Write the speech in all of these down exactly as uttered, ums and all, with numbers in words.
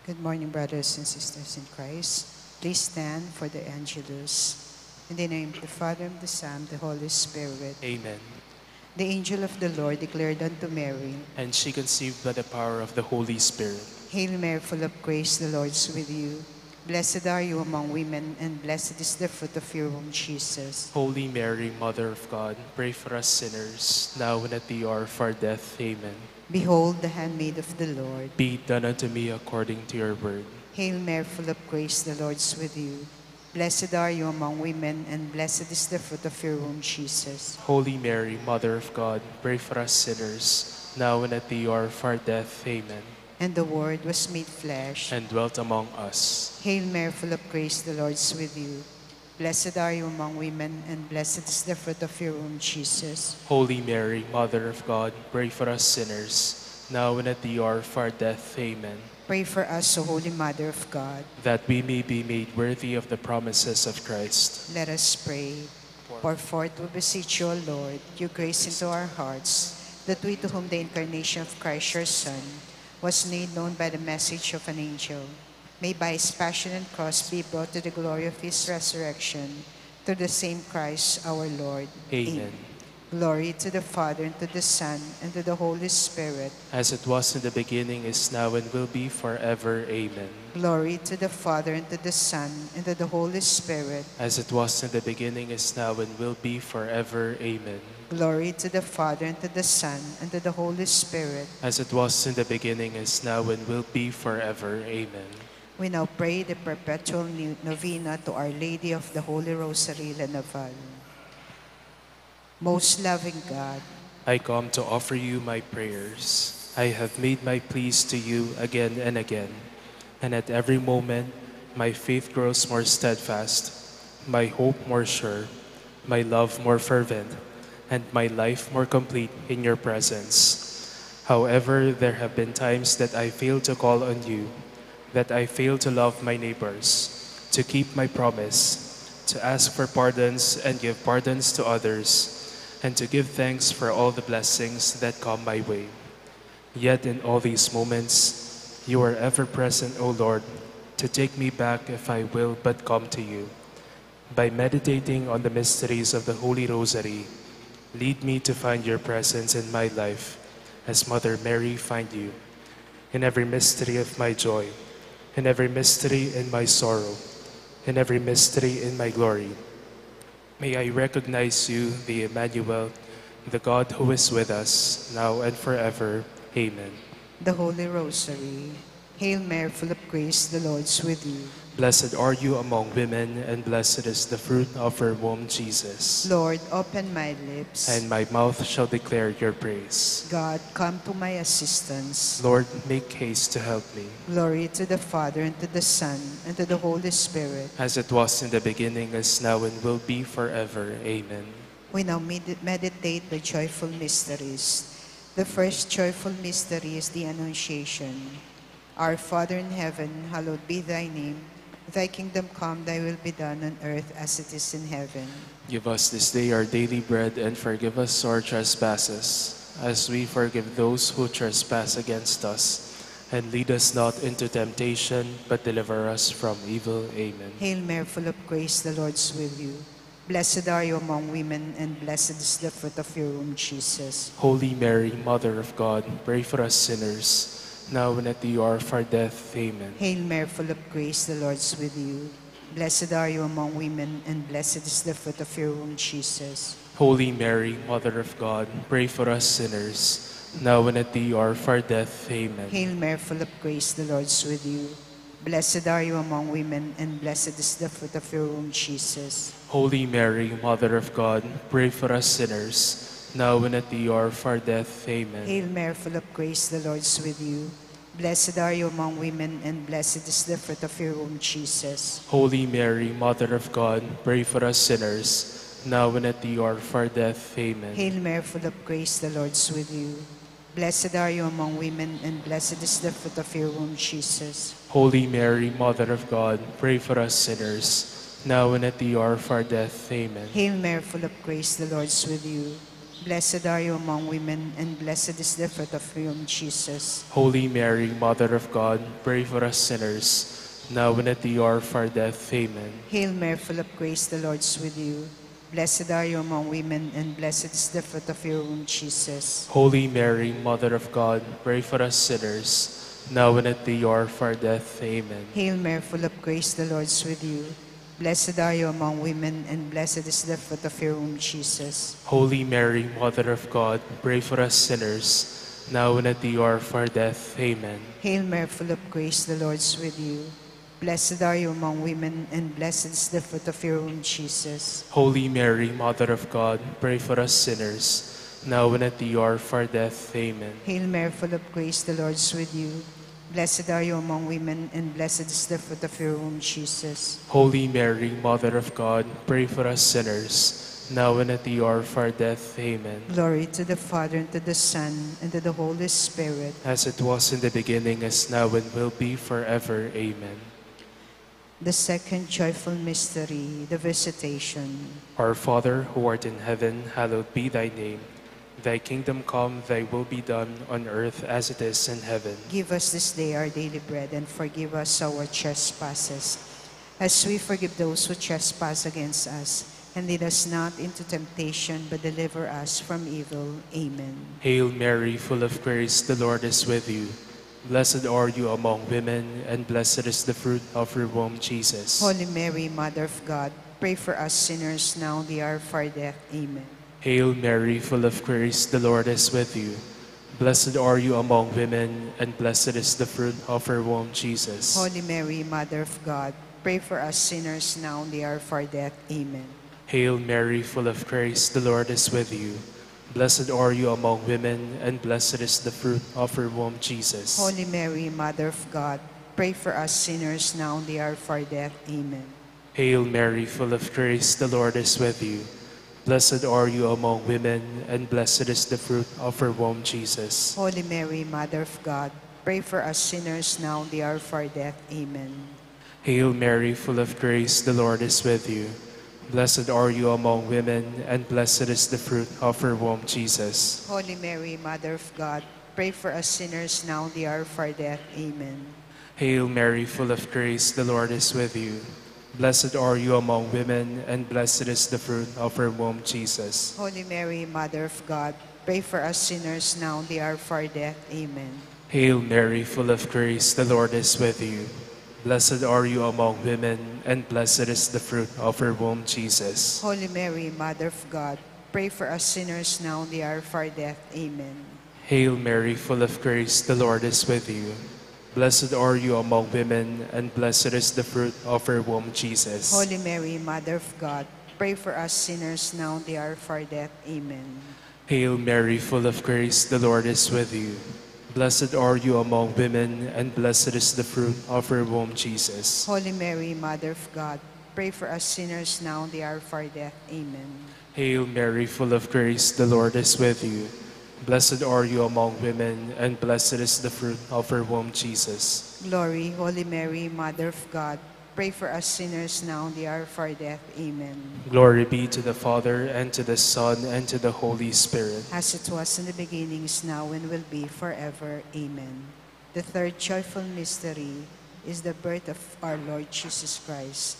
Good morning, brothers and sisters in Christ. Please stand for the Angelus. In the name of the Father, and of the Son, and of the Holy Spirit. Amen. The angel of the Lord declared unto Mary. And she conceived by the power of the Holy Spirit. Hail Mary, full of grace, the Lord is with you. Blessed are you among women, and blessed is the fruit of your womb, Jesus. Holy Mary, Mother of God, pray for us sinners, now and at the hour of our death. Amen. Behold the handmaid of the Lord. Be it done unto me according to your word. Hail Mary, full of grace, the Lord is with you. Blessed are you among women, and blessed is the fruit of your womb, Jesus. Holy Mary, Mother of God, pray for us sinners, now and at the hour of our death. Amen. And the Word was made flesh. And dwelt among us. Hail Mary, full of grace, the Lord is with you. Blessed are you among women, and blessed is the fruit of your womb, Jesus. Holy Mary, Mother of God, pray for us sinners, now and at the hour of our death. Amen. Pray for us, O Holy Mother of God. That we may be made worthy of the promises of Christ. Let us pray. Pour forth, we beseech you, O Lord, your grace into our hearts, that we, to whom the incarnation of Christ your Son was made known by the message of an angel, may by his passion and cross be brought to the glory of his resurrection, through the same Christ our Lord. Amen. Glory to the Father, and to the Son, and to the Holy Spirit. As it was in the beginning, is now, and will be forever. Amen. Glory to the Father, and to the Son, and to the Holy Spirit. As it was in the beginning, is now, and will be forever. Amen. Glory to the Father, and to the Son, and to the Holy Spirit. As it was in the beginning, is now, and will be forever. Amen. We now pray the perpetual nu-, novena to Our Lady of the Holy Rosary, La Naval. Most loving God, I come to offer you my prayers. I have made my pleas to you again and again, and at every moment my faith grows more steadfast, my hope more sure, my love more fervent, and my life more complete in your presence. However, there have been times that I failed to call on you, that I failed to love my neighbors, to keep my promise, to ask for pardons and give pardons to others, and to give thanks for all the blessings that come my way. Yet in all these moments, you are ever present, O Lord, to take me back if I will but come to you. By meditating on the mysteries of the Holy Rosary, lead me to find your presence in my life, as Mother Mary find you. In every mystery of my joy, in every mystery in my sorrow, in every mystery in my glory, may I recognize you, the Emmanuel, the God who is with us, now and forever. Amen. The Holy Rosary. Hail Mary, full of grace, the Lord is with you. Blessed are you among women, and blessed is the fruit of your womb, Jesus. Lord, open my lips. And my mouth shall declare your praise. God, come to my assistance. Lord, make haste to help me. Glory to the Father, and to the Son, and to the Holy Spirit. As it was in the beginning, is now, and will be forever. Amen. We now med-, meditate the joyful mysteries. The first joyful mystery is the Annunciation. Our Father in heaven, hallowed be thy name. Thy kingdom come, thy will be done on earth as it is in heaven. Give us this day our daily bread, and forgive us our trespasses, as we forgive those who trespass against us. And lead us not into temptation, but deliver us from evil. Amen. Hail Mary, full of grace, the Lord is with you. Blessed are you among women, and blessed is the fruit of your womb, Jesus. Holy Mary, Mother of God, pray for us sinners, now and at the hour of our death. Amen. Hail Mary, full of grace, the Lord is with you. Blessed are you among women, and blessed is the fruit of your womb, Jesus. Holy Mary, Mother of God, pray for us sinners, now and at the hour of our death. Amen. Hail Mary, full of grace, the Lord is with you. Blessed are you among women, and blessed is the fruit of your womb, Jesus. Holy Mary, Mother of God, pray for us sinners, now and at the hour of our death. Amen. Hail Mary, full of grace, the Lord is with you. Blessed are you among women, and blessed is the fruit of your womb, Jesus. Holy Mary, Mother of God, pray for us sinners, now and at the hour of our death. Amen. Hail Mary, full of grace, the Lord is with you. Blessed are you among women, and blessed is the fruit of your womb, Jesus. Holy Mary, Mother of God, pray for us sinners, now and at the hour of our death. Amen. Hail Mary, full of grace, the Lord is with you. Blessed are you among women, and blessed is the fruit of your womb, Jesus. Holy Mary, Mother of God, pray for us sinners, now and at the hour of our death. Amen. Hail Mary, full of grace, the Lord is with you. Blessed are you among women, and blessed is the fruit of your womb, Jesus. Holy Mary, Mother of God, pray for us sinners, now and at the hour of our death. Amen. Hail Mary, full of grace, the Lord is with you. Blessed are you among women, and blessed is the fruit of your womb, Jesus. Holy Mary, Mother of God, pray for us sinners, now and at the hour of our death. Amen. Hail Mary, full of grace, the Lord is with you. Blessed are you among women, and blessed is the fruit of your womb, Jesus. Holy Mary, Mother of God, pray for us sinners, now and at the hour of our death. Amen. Hail Mary, full of grace, the Lord is with you. Blessed are you among women, and blessed is the fruit of your womb, Jesus. Holy Mary, Mother of God, pray for us sinners, now and at the hour of our death. Amen. Glory to the Father, and to the Son, and to the Holy Spirit. As it was in the beginning, is now, and will be forever. Amen. The second joyful mystery, the Visitation. Our Father, who art in heaven, hallowed be thy name. Thy kingdom come, thy will be done on earth as it is in heaven. Give us this day our daily bread, and forgive us our trespasses, as we forgive those who trespass against us. And lead us not into temptation, but deliver us from evil. Amen. Hail Mary, full of grace, the Lord is with you. Blessed are you among women, and blessed is the fruit of your womb, Jesus. Holy Mary, Mother of God, pray for us sinners now and the hour of our death. Amen. Hail Mary, full of grace, the Lord is with you. Blessed are you among women, and blessed is the fruit of your womb, Jesus. Holy Mary, Mother of God, pray for us sinners now and the hour of our death. Amen. Hail Mary, full of grace, the Lord is with you. Blessed are you among women, and blessed is the fruit of your womb, Jesus. Holy Mary, Mother of God, pray for us sinners now and the hour of our death. Amen. Hail Mary, full of grace, the Lord is with you. Blessed are you among women, and blessed is the fruit of your womb, Jesus. Holy Mary, Mother of God, pray for us sinners now and the hour of our death. Amen. Hail Mary, full of grace, the Lord is with you. Blessed are you among women, and blessed is the fruit of your womb, Jesus. Holy Mary, Mother of God, pray for us sinners now and the hour of our death. Amen. Hail Mary, full of grace, the Lord is with you. Blessed are you among women, and blessed is the fruit of your womb, Jesus. Holy Mary, Mother of God, pray for us sinners now and the hour of our death. Amen. Hail Mary, full of grace, the Lord is with you. Blessed are you among women, and blessed is the fruit of your womb, Jesus. Holy Mary, Mother of God, pray for us sinners now and the hour of our death. Amen. Hail Mary, full of grace, the Lord is with you. Blessed are you among women, and blessed is the fruit of your womb, Jesus. Holy Mary, Mother of God, pray for us sinners now and the hour of our death. Amen. Hail Mary, full of grace, the Lord is with you. Blessed are you among women, and blessed is the fruit of your womb, Jesus. Holy Mary, Mother of God, pray for us sinners now and the hour of our death. Amen. Hail Mary, full of grace, the Lord is with you. Blessed are you among women, and blessed is the fruit of your womb, Jesus. Glory, Holy Mary, Mother of God, pray for us sinners now and the hour of our death. Amen. Glory be to the Father, and to the Son, and to the Holy Spirit. As it was in the beginning, is now, and will be forever. Amen. The third joyful mystery is the birth of our Lord Jesus Christ.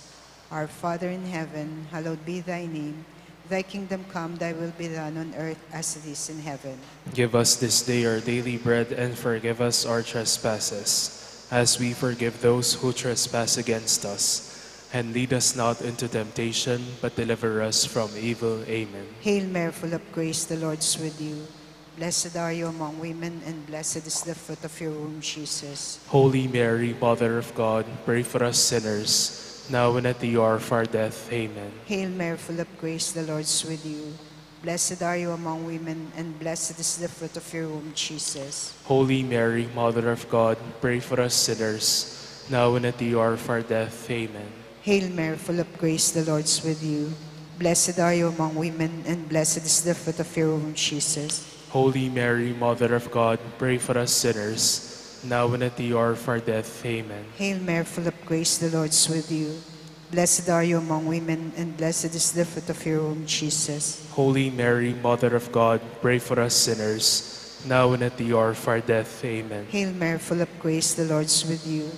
Our Father in heaven, hallowed be thy name. Thy kingdom come, thy will be done on earth as it is in heaven. Give us this day our daily bread, and forgive us our trespasses, as we forgive those who trespass against us. And lead us not into temptation, but deliver us from evil. Amen. Hail Mary, full of grace, the Lord is with you. Blessed are you among women, and blessed is the fruit of your womb, Jesus. Holy Mary, Mother of God, pray for us sinners, now and at the hour of our death. Amen. Hail Mary, full of grace, the Lord is with you. Blessed are you among women, and blessed is the fruit of your womb, Jesus. Holy Mary, Mother of God, pray for us sinners, now and at the hour of our death. Amen. Hail Mary, full of grace, the Lord is with you. Blessed are you among women, and blessed is the fruit of your womb, Jesus. Holy Mary, Mother of God, pray for us sinners, now and at the hour of our death. Amen. Hail Mary, full of grace, the Lord is with you. Blessed are you among women, and blessed is the fruit of your womb, Jesus. Holy Mary, Mother of God, pray for us sinners, now and at the hour of our death. Amen. Hail Mary, full of grace, the Lord is with you.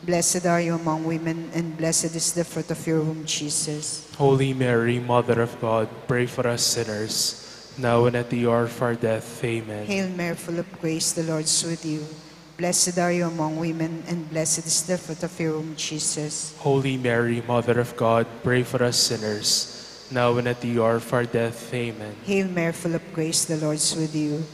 Blessed are you among women, and blessed is the fruit of your womb, Jesus. Holy Mary, Mother of God, pray for us sinners, now and at the hour of our death. Amen. Hail Mary, full of grace, the Lord is with you. Blessed are you among women, and blessed is the fruit of your womb, Jesus. Holy Mary, Mother of God, pray for us sinners, now and at the hour of our death. Amen. Hail Mary, full of grace, the Lord is with you.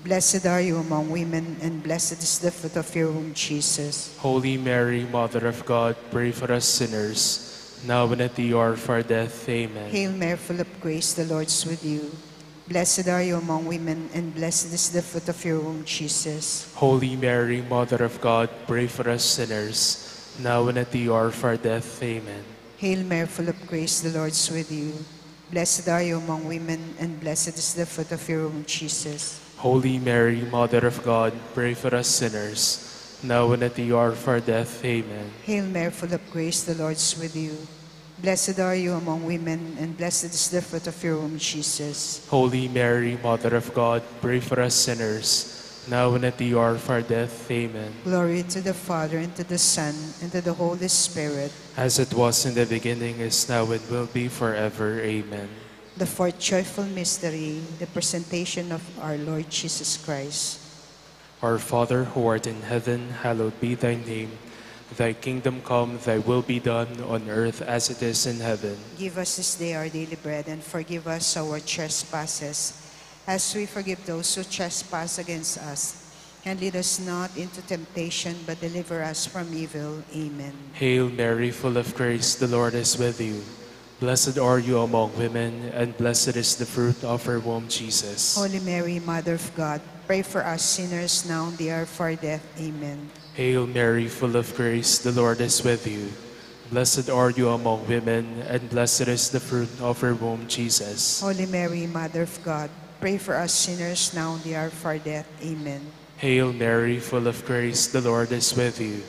Blessed are you among women, and blessed is the fruit of your womb, Jesus. Holy Mary, Mother of God, pray for us sinners, now and at the hour of our death. Amen. Hail Mary, full of grace, the Lord is with you. Blessed are you among women, and blessed is the fruit of your womb, Jesus. Holy Mary, Mother of God, pray for us sinners, now and at the hour of our death. Amen. Hail Mary, full of grace, the Lord is with you. Blessed are you among women, and blessed is the fruit of your womb, Jesus. Holy Mary, Mother of God, pray for us sinners, now and at the hour of our death. Amen. Hail Mary, full of grace, the Lord is with you. Blessed are you among women, and blessed is the fruit of your womb, Jesus. Holy Mary, Mother of God, pray for us sinners, now and at the hour of our death. Amen. Glory to the Father, and to the Son, and to the Holy Spirit. As it was in the beginning, is now, and will be forever. Amen. The fourth joyful mystery, the presentation of our Lord Jesus Christ. Our Father, who art in heaven, hallowed be thy name. Thy kingdom come, thy will be done on earth as it is in heaven. Give us this day our daily bread, and forgive us our trespasses, as we forgive those who trespass against us. And lead us not into temptation, but deliver us from evil. Amen. Hail Mary, full of grace, the Lord is with you. Blessed are you among women, and blessed is the fruit of your womb, Jesus. Holy Mary, Mother of God, pray for us sinners now and the hour of our death. Amen. Hail Mary, full of grace, the Lord is with you. Blessed are you among women, and blessed is the fruit of your womb, Jesus. Holy Mary, Mother of God, pray for us sinners now and the hour of our death. Amen. Hail Mary, full of grace, the Lord is with you.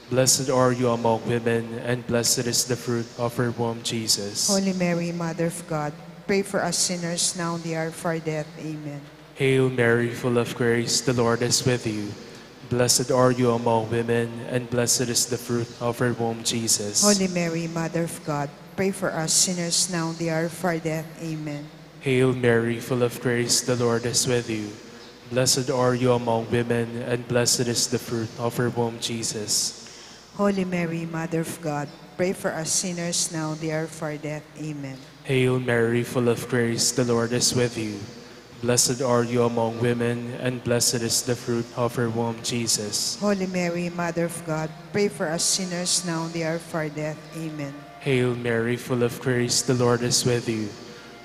Blessed are you among women, and blessed is the fruit of your womb, Jesus. Holy Mary, Mother of God, pray for us sinners now and the hour of our death. Amen. Hail Mary, full of grace, the Lord is with you. Blessed are you among women, and blessed is the fruit of your womb, Jesus. Holy Mary, Mother of God, pray for us sinners now and the hour of our death. Amen. Hail Mary, full of grace, the Lord is with you. Blessed are you among women, and blessed is the fruit of your womb, Jesus. Holy Mary, Mother of God, pray for us sinners now and the hour of our death. Amen. Hail Mary, full of grace, the Lord is with you. Blessed are you among women, and blessed is the fruit of your womb, Jesus. Holy Mary, Mother of God, pray for us sinners now and the hour of our death. Amen. Hail Mary, full of grace, the Lord is with you.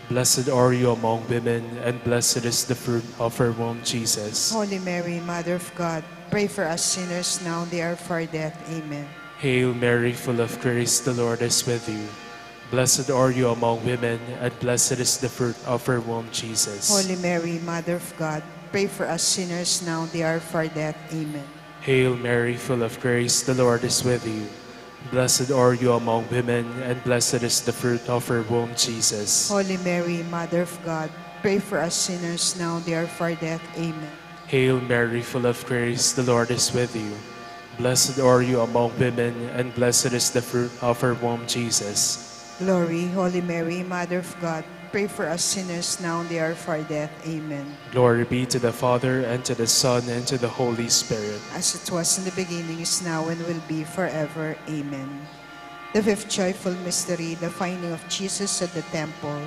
Blessed are you among women, and blessed is the fruit of your womb, Jesus. Holy Mary, Mother of God, pray for us sinners now and the hour of our death. Amen. Hail Mary, full of grace, the Lord is with you. Blessed are you among women, and blessed is the fruit of your womb, Jesus. Holy Mary, Mother of God, pray for us sinners now and the hour of our death. Amen. Hail Mary, full of grace, the Lord is with you. Blessed are you among women, and blessed is the fruit of your womb, Jesus. Holy Mary, Mother of God, pray for us sinners now and the hour of our death. Amen. Hail Mary, full of grace, the Lord is with you. Blessed are you among women, and blessed is the fruit of your womb, Jesus. Glory, Holy Mary, Mother of God, pray for us sinners now and the hour of our death. Amen. Glory be to the Father, and to the Son, and to the Holy Spirit. As it was in the beginning, is now, and will be forever. Amen. The fifth joyful mystery, the finding of Jesus at the temple.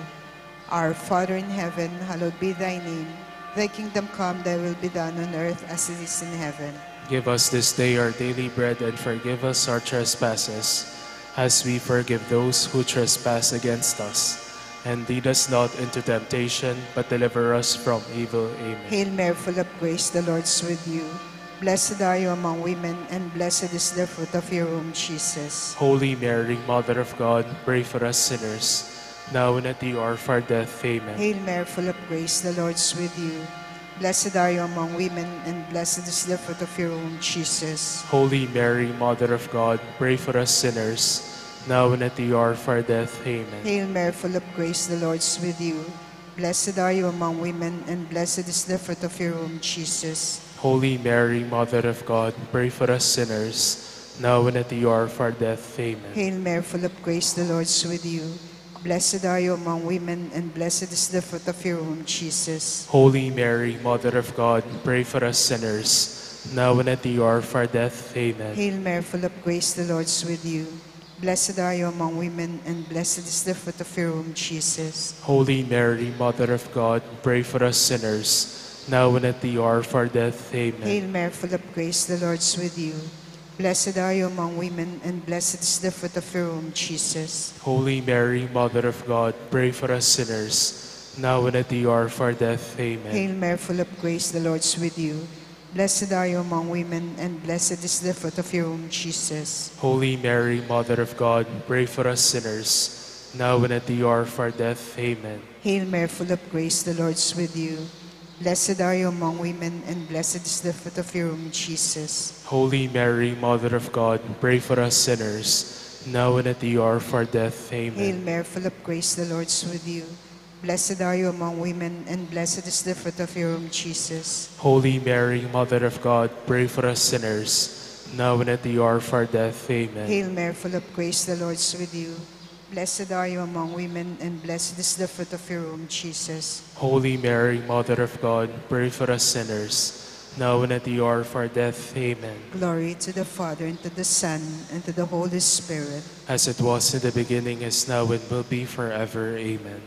Our Father in heaven, hallowed be thy name. Thy kingdom come, thy will be done on earth as it is in heaven. Give us this day our daily bread, and forgive us our trespasses, as we forgive those who trespass against us. And lead us not into temptation, but deliver us from evil. Amen. Hail Mary, full of grace, the Lord is with you. Blessed are you among women, and blessed is the fruit of your womb, Jesus. Holy Mary, Mother of God, pray for us sinners, now and at the hour of our death. Amen. Hail Mary, full of grace, the Lord is with you. Blessed are you among women, and blessed is the fruit of your womb, Jesus. Holy Mary, Mother of God, pray for us sinners, now and at the hour of our death. Amen. Hail Mary, full of grace, the Lord is with you. Blessed are you among women, and blessed is the fruit of your womb, Jesus. Holy Mary, Mother of God, pray for us sinners, now and at the hour of our death. Amen. Hail Mary, full of grace, the Lord is with you. Blessed are you among women, and blessed is the fruit of your womb, Jesus. Holy Mary, Mother of God, pray for us sinners, now and at the hour of our death. Amen. Hail Mary, full of grace, the Lord is with you. Blessed are you among women, and blessed is the fruit of your womb, Jesus. Holy Mary, Mother of God, pray for us sinners, now and at the hour of our death. Amen. Hail Mary, full of grace, the Lord is with you. Blessed are you among women, and blessed is the fruit of your womb, Jesus. Holy Mary, Mother of God, pray for us sinners, now and at the hour of our death. Amen. Hail Mary, full of grace, the Lord is with you. Blessed are you among women, and blessed is the fruit of your womb, Jesus. Holy Mary, Mother of God, pray for us sinners, now and at the hour of our death. Amen. Hail Mary, full of grace, the Lord is with you. Blessed are you among women, and blessed is the fruit of your womb, Jesus. Holy Mary, Mother of God, pray for us sinners, now and at the hour of our death. Hail Amen. Mary, full of grace, the Lord is with you. Blessed are you among women, and blessed is the fruit of your womb, Jesus. Holy Mary, Mother of God, pray for us sinners, now and at the hour of our death. Amen. Hail Mary, full of grace, the Lord is with you. Blessed are you among women, and blessed is the fruit of your womb, Jesus. Holy Mary, Mother of God, pray for us sinners, now and at the hour of our death. Amen. Glory to the Father, and to the Son, and to the Holy Spirit. As it was in the beginning, is now, and will be forever. Amen.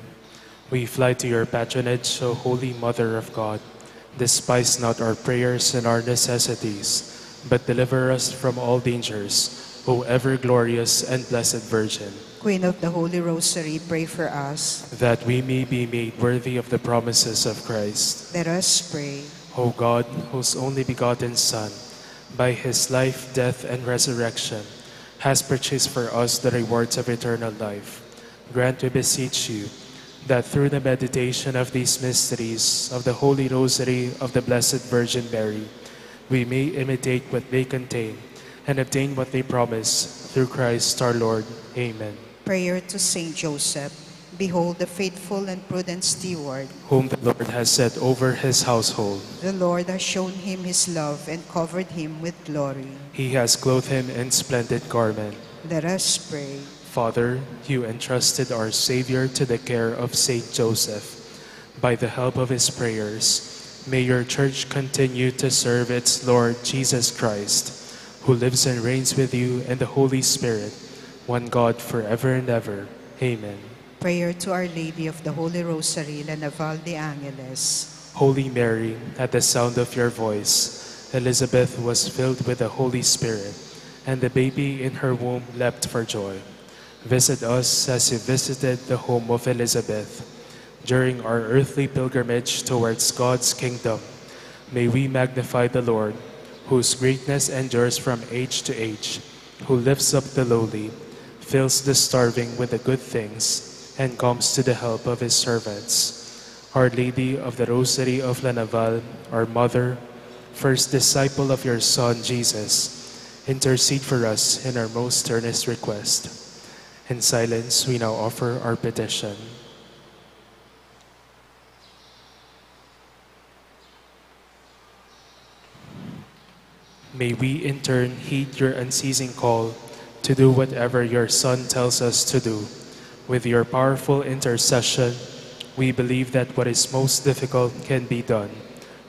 We fly to your patronage, O Holy Mother of God. Despise not our prayers and our necessities, but deliver us from all dangers, O ever glorious and blessed Virgin. Queen of the Holy Rosary, pray for us. That we may be made worthy of the promises of Christ. Let us pray. O God, whose only begotten Son, by his life, death, and resurrection, has purchased for us the rewards of eternal life, grant, we beseech you, that through the meditation of these mysteries of the Holy Rosary of the Blessed Virgin Mary, we may imitate what they contain and obtain what they promise, through Christ our Lord. Amen. Prayer to Saint Joseph. Behold the faithful and prudent steward. Whom the Lord has set over his household. The Lord has shown him his love and covered him with glory. He has clothed him in splendid garment. Let us pray. Father, you entrusted our Savior to the care of Saint Joseph. By the help of his prayers, may your church continue to serve its Lord Jesus Christ, who lives and reigns with you and the Holy Spirit, one God, forever and ever. Amen. Prayer to Our Lady of the Holy Rosary, La Naval de Angeles. Holy Mary, at the sound of your voice, Elizabeth was filled with the Holy Spirit, and the baby in her womb leapt for joy. Visit us as you visited the home of Elizabeth. During our earthly pilgrimage towards God's kingdom, may we magnify the Lord, whose greatness endures from age to age, who lifts up the lowly, fills the starving with the good things, and comes to the help of his servants. Our Lady of the Rosary of La Naval, our Mother, first disciple of your Son Jesus, intercede for us in our most earnest request. In silence, we now offer our petition. May we in turn heed your unceasing call to do whatever your Son tells us to do. With your powerful intercession, we believe that what is most difficult can be done.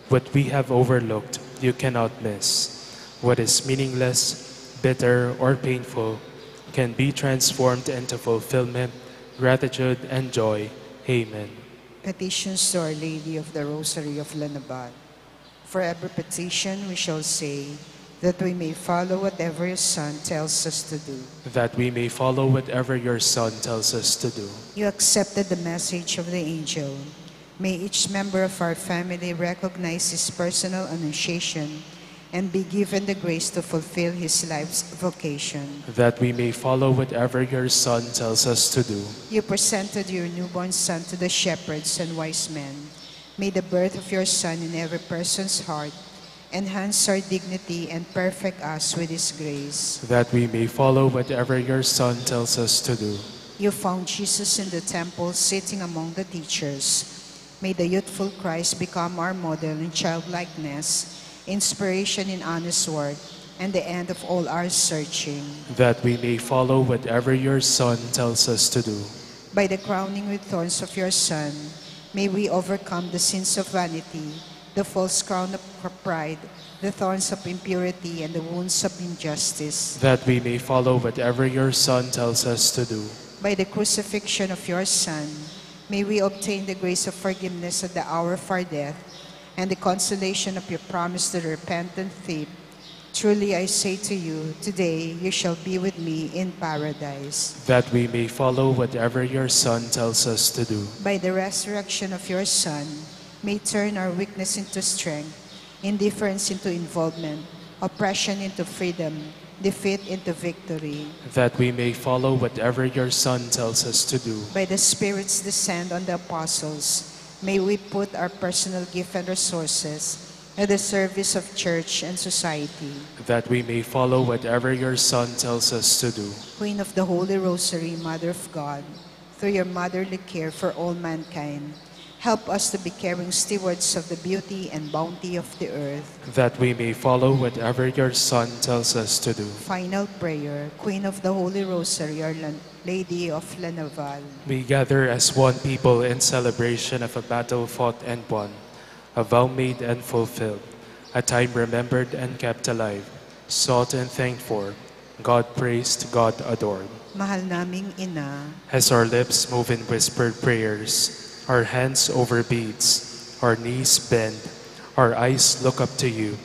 What we have overlooked, you cannot miss. What is meaningless, bitter, or painful can be transformed into fulfillment, gratitude, and joy. Amen. Petitions to Our Lady of the Rosary of La Naval. For every petition we shall say, that we may follow whatever your Son tells us to do. That we may follow whatever your Son tells us to do. You accepted the message of the angel. May each member of our family recognize his personal annunciation and be given the grace to fulfill his life's vocation. That we may follow whatever your Son tells us to do. You presented your newborn Son to the shepherds and wise men. May the birth of your Son in every person's heart Enhance our dignity and perfect us with His grace. That we may follow whatever your Son tells us to do. You found Jesus in the temple, sitting among the teachers. May the youthful Christ become our model in childlikeness, inspiration in honest work, and the end of all our searching. That we may follow whatever your Son tells us to do. By the crowning with thorns of your Son, may we overcome the sins of vanity, the false crown of pride, the thorns of impurity, and the wounds of injustice. That we may follow whatever your Son tells us to do. By the crucifixion of your Son, may we obtain the grace of forgiveness at the hour of our death, and the consolation of your promise to the repentant thief. Truly I say to you, today you shall be with me in paradise. That we may follow whatever your Son tells us to do. By the resurrection of your Son, may turn our weakness into strength, indifference into involvement, oppression into freedom, defeat into victory. That we may follow whatever your Son tells us to do. By the Spirit's descent on the apostles, may we put our personal gift and resources at the service of church and society. That we may follow whatever your Son tells us to do. Queen of the Holy Rosary, Mother of God, through your motherly care for all mankind, help us to be caring stewards of the beauty and bounty of the earth. That we may follow whatever your Son tells us to do. Final prayer, Queen of the Holy Rosary, Our Lady of La Naval. We gather as one people in celebration of a battle fought and won, a vow made and fulfilled, a time remembered and kept alive, sought and thanked for, God praised, God adored. Mahal naming Ina. As our lips move in whispered prayers, our hands over beads, our knees bend, our eyes look up to you,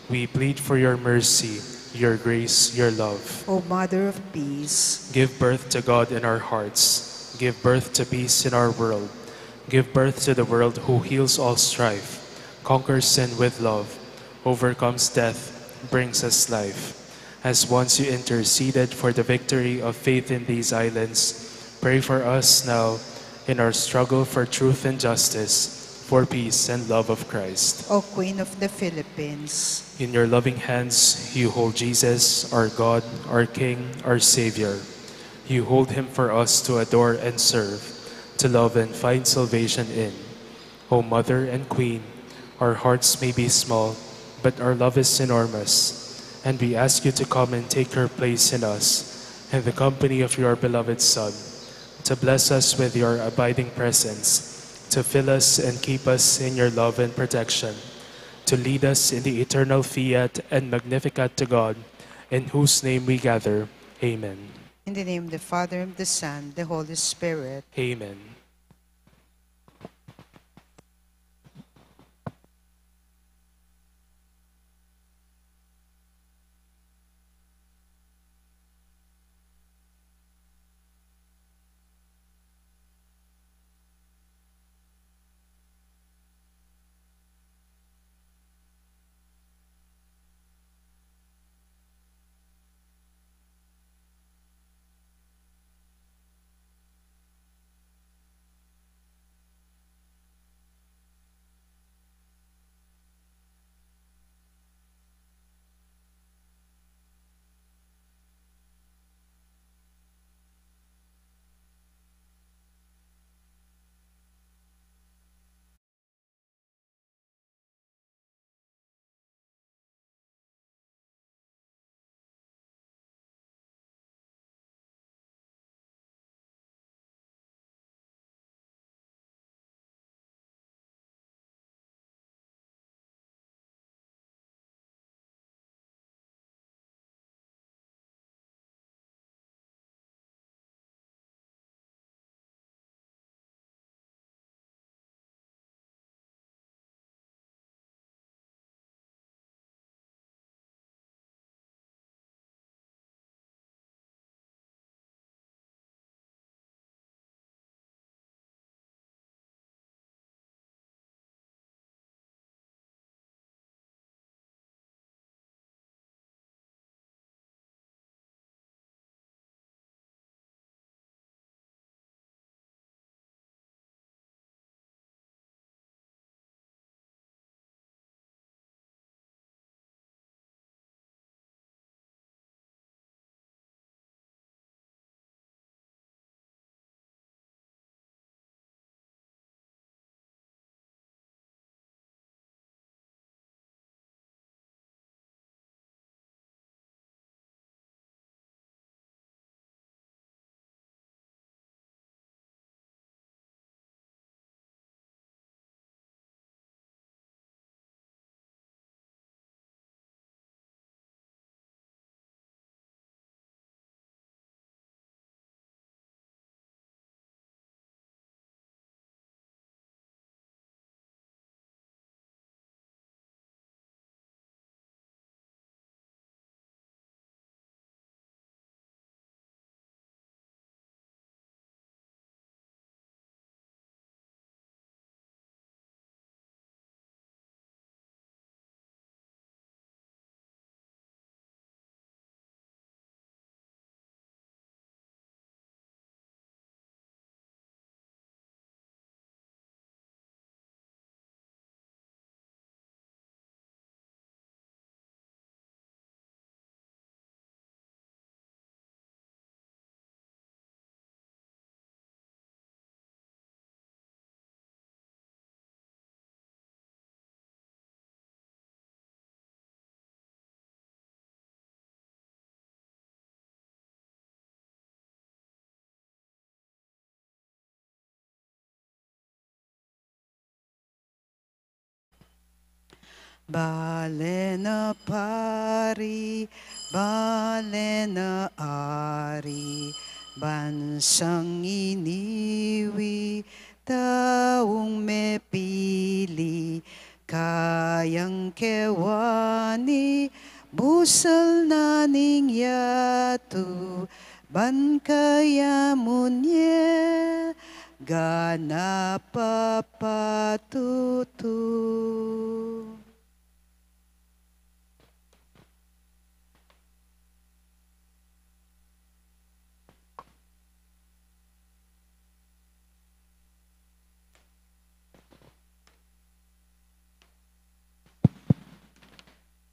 we plead for your mercy, your grace, your love. O Mother of Peace. Give birth to God in our hearts. Give birth to peace in our world. Give birth to the world who heals all strife, conquers sin with love, overcomes death, brings us life. As once you interceded for the victory of faith in these islands, pray for us now in our struggle for truth and justice, for peace and love of Christ. O Queen of the Philippines. In your loving hands, you hold Jesus, our God, our King, our Savior. You hold him for us to adore and serve, to love and find salvation in. O Mother and Queen, our hearts may be small, but our love is enormous, and we ask you to come and take your place in us, in the company of your beloved Son, to bless us with your abiding presence, to fill us and keep us in your love and protection, to lead us in the eternal Fiat and Magnificat to God, in whose name we gather. Amen. In the name of the Father, and of the Son, the Holy Spirit. Amen. Bale na pari, bale na ari, bansang iniwi, taung mepili, kayang kewani, busal na ning yatu, ban kaya munye, gana papatutu.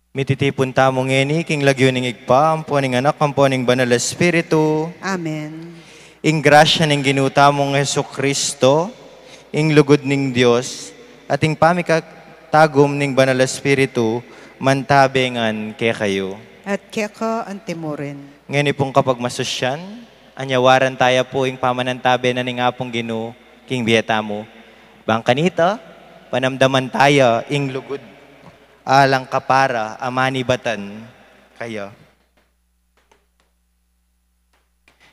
Mititipun tamu ngeni king lagyu ning Ibpa, ampo ning Anak, ampo ning Banal Espiritu. Amen. Ing grasya ning Ginu tamung Jesucristo, ing lugud ning Dios, at ing pamikatagum ning Banal Espiritu, mantabe ngan kekayu. At keka antimurin. Ngeni pung kapagmasusyan, anyawaran taya pu ing pamanantabe na ning Apung Ginu king bie tamu. Bang kanita, panamdaman taya ing lugud alang kapara a manibatan kaya.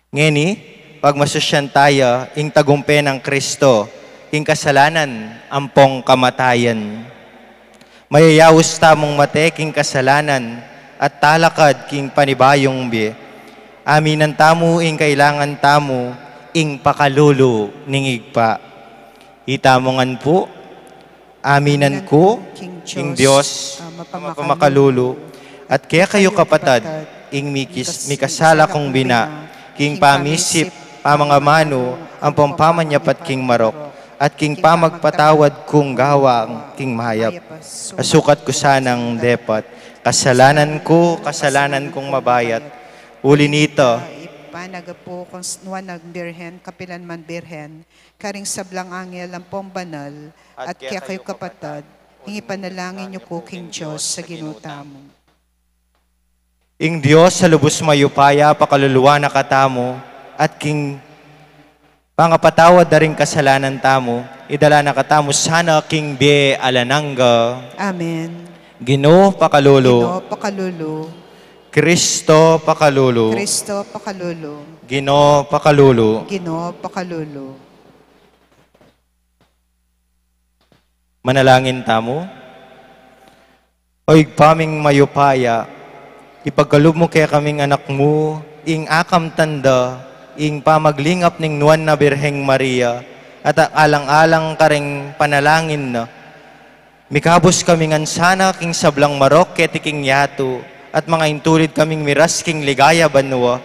Ngeni, pagmasusyan taya ing tagumpe nang Kristo, ing kasalanan ampong kamatayan. Mayayaus tamung mate king kasalanan at talakad king panibayung bie. Aminan tamu ing kailangan tamu ing pakalulu ning Ibpa. Itamu ngan pu, aminan ku king Dios a mapamakalulu, at kekayu kapatad, ing mikis-, mikasala kung bina, king pamisip, pamangamanu, ampong pamanyapat king marok, at king pamagpatawad kung gawa king mayap. Asukat ku sanang depat, kasalanan ku, kasalanan kung mabayat. Uli nita, ipanagapu kung s-, nuan nang Birhen, kapilan man Birhen, karing sablang angel ampong banal, at kekayu kapatad, ing ipanalangin yu ku king Dios a Ginu tamu. Ing Dios a lubus mayupaya, pakaluluan na katamu, at king pangapatawad da ring kasalanan tamu, idala na katamu sana king bie alang angga. Amen. Ginu, pakalulu. Ginu, pakalulu. Kristo, pakalulu. Kristo, pakalulu. Ginu, pakalulu. Ginu, pakalulu. Manalangin tamu. O Ibpa ming mayupaya, ipagkalub mu kekaming anak mu, ing akamtan da, ing pamaglingap ning nuan na Birheng Maria, at alang-alang karing panalangin na. Mikabus kami ngan sana king sablang marok keti king yatu, at mangaintulid kaming miras king ligaya banua.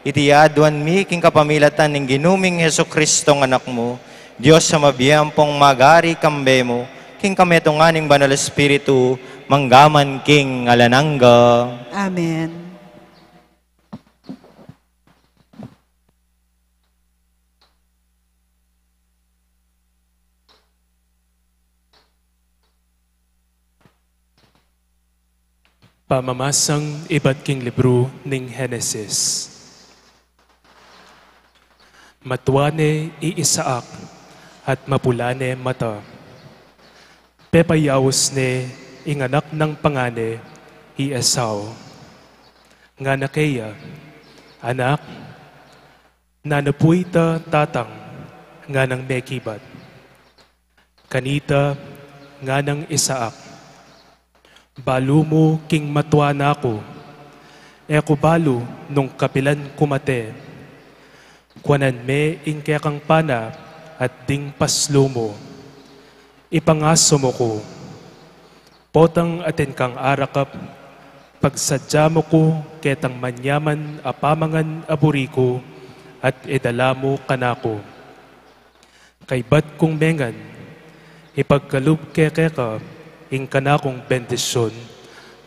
Iti aduan mi king kapamilatan ning Ginu ming Jesucristo nga Anak mu, Dios a mabie ampong magari kambe mu, king kametungan ning Banal Espiritu, mangga man king alang angga. Amen. Pamamasang ibat king libru ning Henesis. Matua ne i Isaac at mapula ne mata. Pepayaus ne ing anak nang pangane i Esau. Ngana keya, "Anak, nanu pu ita, tatang?" nganang mekibat. Kanita, nganang Isaac, "Balu mu king matua na ku, e ku balu nung kapilan ku mate. Kuanan me ing kekang pana at ding paslu mu. Ipangaso mu ku. Potang atin kang arakap, pagsadya mu ku ketang manyaman a pamangan a buri ku, at idala mu kanaku. Kaybat kung mengan, ipagkalub ke keka ing kanakung bendisyun,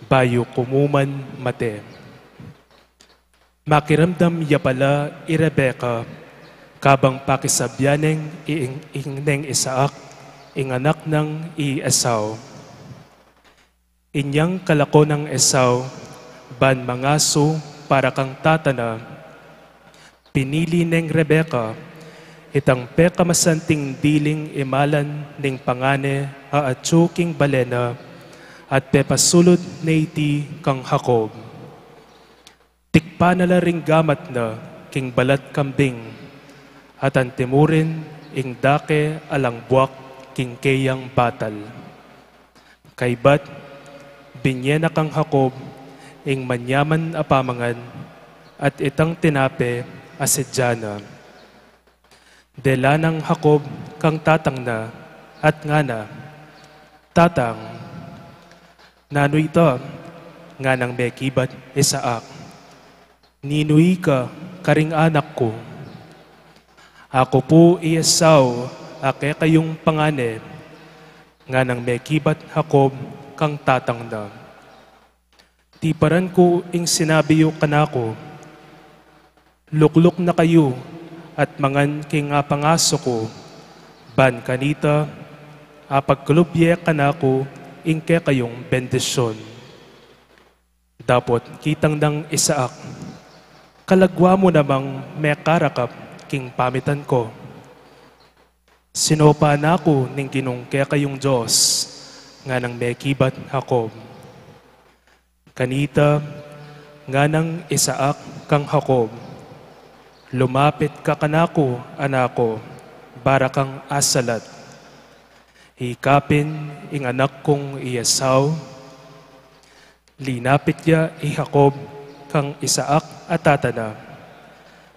bayu ku mu man mate." Makiramdam ya pala i Rebeka, kabang pakisabyan neng i-, ing, ing neng Isaac, ing anak nang i Esau. Inyang kalako nang Esau, ban mangasu para kang tata na, pinili neng Rebeka itang pekamasanting diling imalan ning pangane a atyu king bale na, At pepasulud ne iti kang Jacob. Tikpan na la ring gamat na king balat kambing, at antimurin ing dake alang buak king keyang batal. Kaybat, binye na kang Jacob ing manyaman a pamangan, at itang tinape a sidya na. Dela nang Jacob kang tatang na, at ngana, "Tatang." "Nanu ita?" nganang mekibat Isaac. "Ninu ika karing anak ku?" "Aku pu i Esau a kekayung pangane," nganang mekibat Jacob kang tatang na. "Tiparan ku ing sinabi yu kanaku, 'Lukluk na kayu at mangan king apangaso ku,' ban kanita apagkalub ye kanaku ing kekayung bendisyun." Dapot kitang nang Isaac, "Kalagwa mu namang mekarakap king pamitan ku." "Sinopa na ku ning Ginung kekayung Dios," nganang mekibat Jacob. "Kanita," nganang Isaac kang Jacob, "lumapit ka kanaku, anak ku, para kang asalat." Ikapin ing anak kung i Esau. Linapit ya i Jacob kang Isaac a tata na.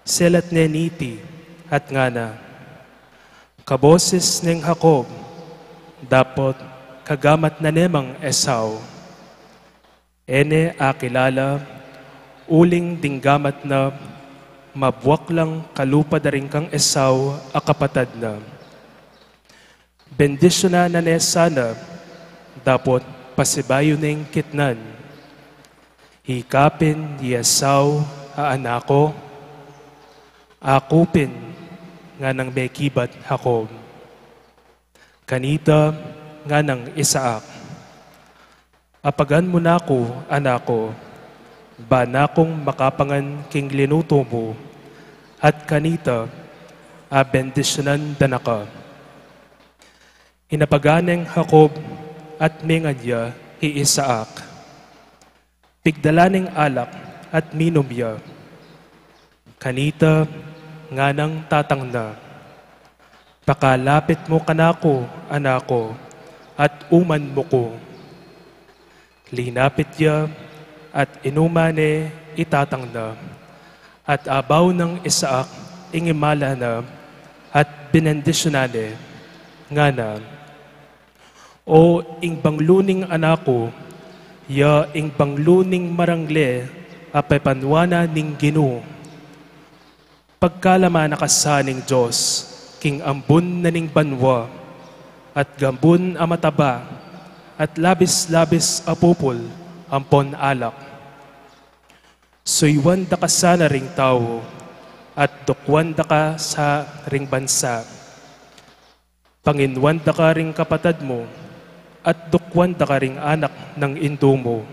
Selat ne niti at ngana, "Kaboses neng Jacob, dapot kagamat na ne mang Esau." E ne akilala, uling ding gamat na mabuak lang kalupa da ring kang Esau a kapatad na. Bendisyunan na ne sana, dapot pasibayu neng kitnan. Ikapin i Esau a anak ku. "Aku pin," nganang mekibat Jacob. Kanita nganang Isaac, "Apagan mu na ku, anak ku, ban akung makapangan king linutu mu, at kanita abendisyunan da na ka." Inapagan neng Jacob at mengan ya i Isaac. Pigdalan neng alak at minum ya. Kanita nganang tatang na, "Pakalapit mu kanaku, anak ku, at uman mu ku." Linapit ya at inuman ne i tatang na, at abaw nang Isaac ing imala na at binendisyunan ne, ngana, "O ing banglu ning anak ku, ya ing banglu ning marangle a pepanwanan ning Ginu. Pagkalaman na ka sa ning Dios king ambun na ning banua, at gambun a mataba, at labis-labis a pupul ampon alak. Suyuan da ka sana ring tau, at dukuan da ka sa ring bansa. Panginuan da ka ring kapatad mu, at dukuan da ka ring anak nang indu mu.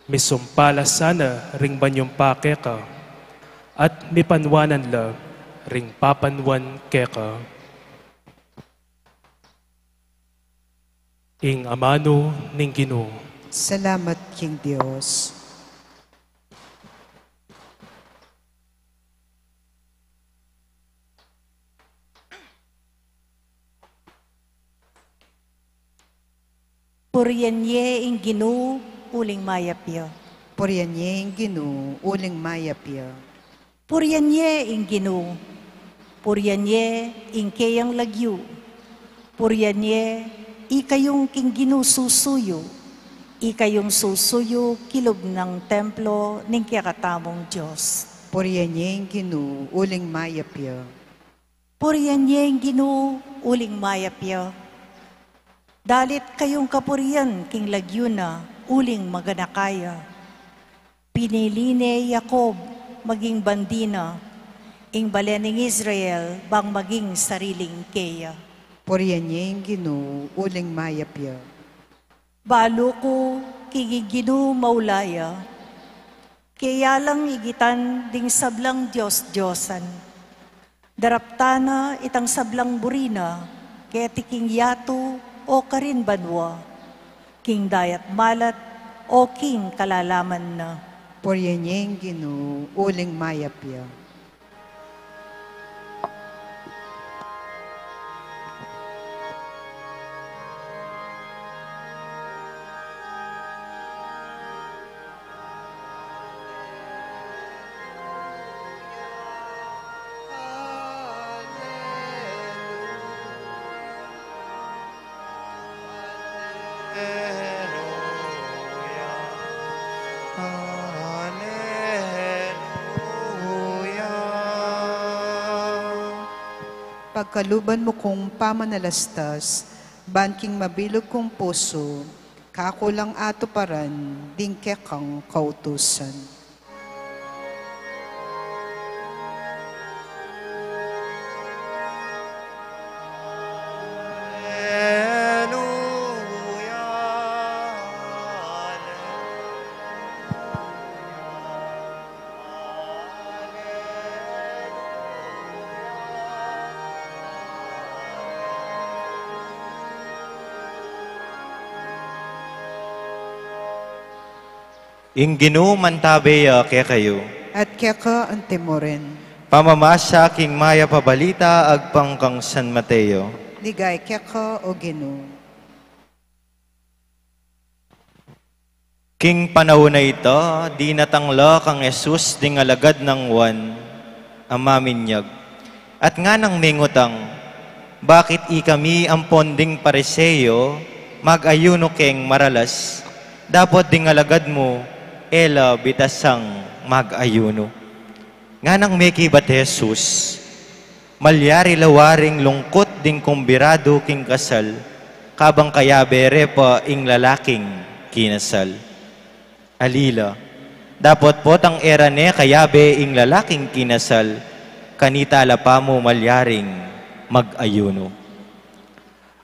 Misumpa la sana ring manyumpa keka, at mipanwanan la ring papanwan keka." Ing amanu ning Ginu. Salamat king Dios. Purian ye ing Ginu, uling mayap ya. Purian ye ing Ginu, uling mayap ya. Purian ye ing Ginu. Purian ye ing keyang lagyu. Purian ye ikayung king Ginu susuyu. Ikayung susuyu kilub nang templo ning kekatamung Dios. Purian ye ing Ginu, uling mayap ya. Purian ye ing Ginu, uling mayap ya. Dalit kayung kapurian king lagyu na, uling maganaka ya. Pinili ne i Jacob maging bandi na, ing balen ning Israel bang maging sariling keya. Purian ye ing Ginu, uling mayap ya. Balu ku king ing Ginu maula ya. Keya lang igitan ding sablang dios-diosan. Daraptan na itang sablang buri na keti king yatu o karin banua. King dayat malat, o king kalalaman na. Purian ye ing Ginu, uling mayap ya. Aleluya. Aleluya. Pagkaluban mu kung pamanalastas, ban king mabilug kung pusu, kaku lang atuparan ding kekang kautusan. Aleluya, aleluya, aleluya. Ing Ginu mantabe ya kekayu. At keka antimurin. Pamamasa king mayap a balita agpang kang San Mateo. Ligaya keka, O Ginu. King panaun a ita, dinatang la kang Jesus ding alagad nang Juan a maminyag. At nganang mengutang, "Bakit ikami ampon ding Pariseo mag-ayunu keng maralas, dapot ding alagad mu e la bitasang mag-ayunu?" Nganang mekibat Jesus, "Malyari la waring lungkut ding kumbidadu king kasal, kabang kayabe re pa ing lalaking kinasal. Ali la, dapot potang e ra ne kayabe ing lalaking kinasal, kanita la pamu malyaring mag-ayunu.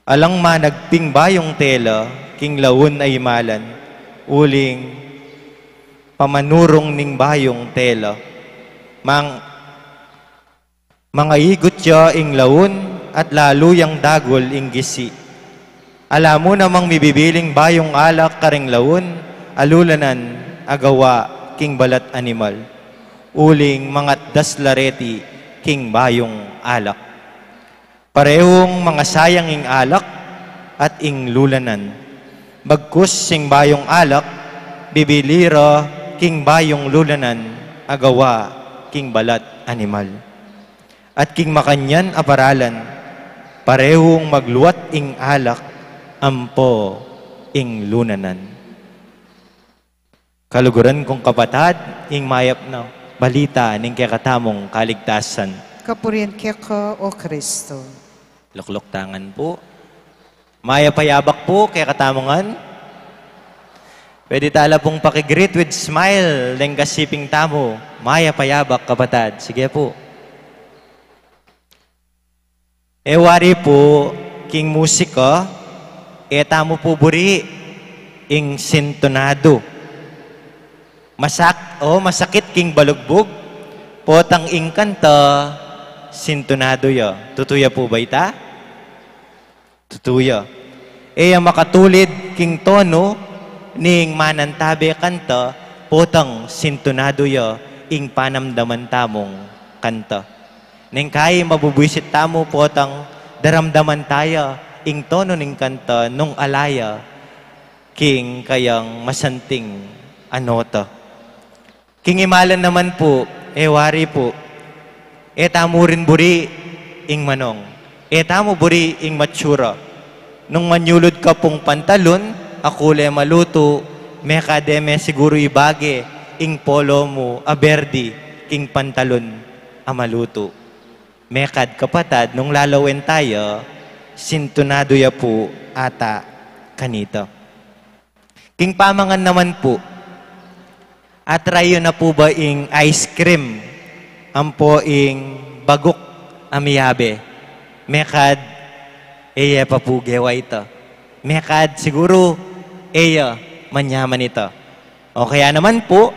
Alang managping bayung tela king laun a imalan, uling pamanurung ning bayung tela, mang-, mangaigut ya ing laun at lalu yang dagul ing gisi. Ala mu namang mibibiling bayung alak karing laun a lulanan a gawa king balat animal, uling mangatdas la reti king bayung alak. Parehung mangasayang ing alak at ing lulanan. Bagkus ing bayung alak, bibili ra king bayung lulanan a gawa king balat animal. At king makanyan a paralan, parehung magluat ing alak ampo ing lulanan." Kaluguran kung kapatad, ing mayap a balita ning kekatamung kaligtasan. Kapurian keka, O Kristo. Lukluk tangan pu. Mayap a yabak pu kekatamu ngan. Pwede tala pung paki-greet with smile deng kasiping tamu. Mayap a yabak, kapatad. Sige pu. E wari pu, king musika, e tamu pu buri ing sintunadu. Masak-, o, masakit king balugbug, potang ing kanta, sintunadu ya. Tutu ya pu ba ita? Tutu ya. E ya makatulid king tonu ning manantabe kanta, potang sintunadu ya ing panamdaman tamung kanta. Neng kai mabubwisit tamu potang daramdaman taya ing tonu ning kanta nung ala ya king kayang masanting a nota. King imalan naman pu, e wari pu, e tamu rin buri ing manong, e tamu buri ing matsura. Nung manyulud ka pung pantalon a kule malutu, mekad e me siguru ibage ing polo mu a berdi king pantalon a malutu. Mekad, kapatad, nung lalawen taya, sintunadu ya pu ata kanita. King pamangan naman pu, a-try yu na pu ba ing ice cream ampo ing baguk a miyabe? Mekad, e ya pa pu gewa ita. Mekad siguru e ya manyaman ita. O kaya naman pu,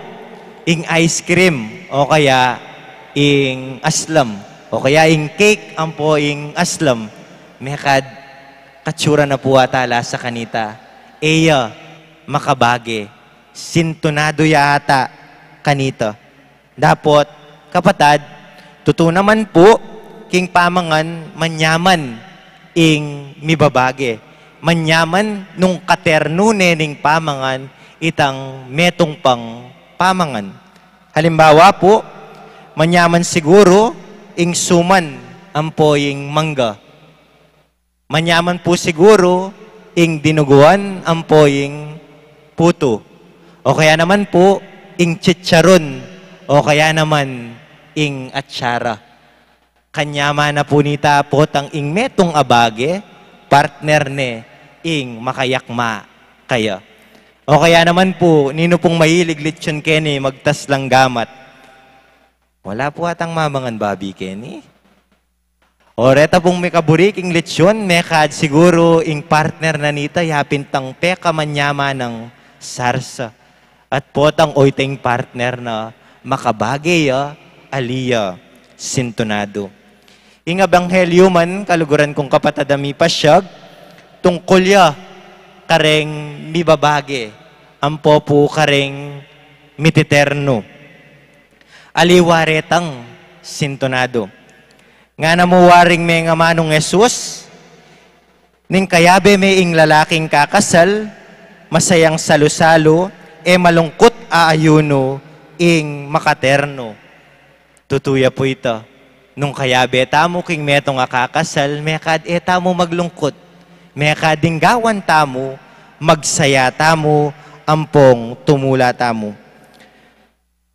ing ice cream, o kaya ing aslam, o kaya ing cake ampo ing aslam, mekad katsura na pu ata lasa kanita e ya makabage. Sintunado ya ata kanita. Dapot, kapatad, tutu naman pu, king pamangan, manyaman ing mibabage. Manyaman nung katernu ne ning pamangan, itang metung pang pamangan. Halimbawa pu, manyaman siguru ing suman ampo ing mangga. Manyaman pu siguru ing dinuguan ampo ing putu. O kaya naman pu, ing chicharon, o kaya naman ing atsara. Kanyaman na pu nita potang ing metung a bage, partner ne ing makayakma kaya. O kaya naman pu, ninu pung mahilig litson keni magtas lang gamat? Wala pu atang mamangan babi keni. O reta pung mikaburi king litson, mekad siguru ing partner na nita, yapin tang pekamanyaman nang sarsa. At potang oyteng partner na makabage ya, ali ya, sintunado. Ing ebanghelyu man, kaluguran kung kapatad a mipasyag, tungkul ya kareng mibabage, ampo pu kareng mititernu. Ali wa retang sintunado. Ngana mu waring mengamanung Jesus, ning kayabe me ing lalaking kakasal, masayang salu-salu, e malungkut a ayunu ing makaternu. Tutu ya pu ita, nung kayabe tamu king metung a kakasal, mekad e tamu maglungkut, mekad ing gawan tamu, magsaya tamu, ampong tumula tamu.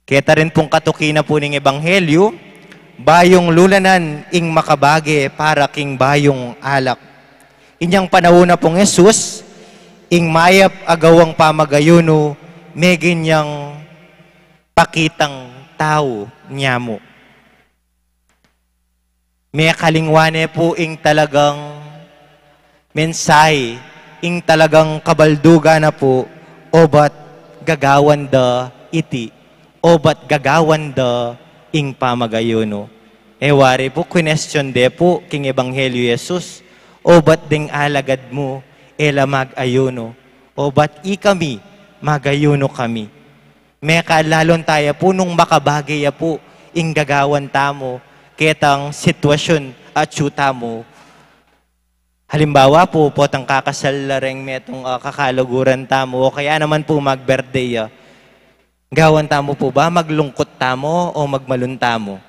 Keta rin pung katuki na pu ning ebanghelyu, bayung lulanan ing makabage para king bayung alak. Inyang panaun na pung Jesus, ing mayap a gawang pamagayunu, megin yang pakitang tau nyamu. Mekalingwa ne pu ing talagang mensahe, ing talagang kabaldugan na pu, obat gagawan da iti, obat gagawan da ing pamagayunu. E wari pu, kwinestyon de pu king ebanghelyu Jesus, obat deng alagad mu e la mag-ayunu, obat ikami, magayunu kami. Mekalalon taya pu nung makabage ya pu ing gagawan tamu ketang sitwasyun atyu tamu. Halimbawa pu, potang kakasal la reng metung a kakaluguran tamu, o kaya naman pu mag-birthday ya. Gawan tamu pu ba maglungkut tamu o magmalun tamu?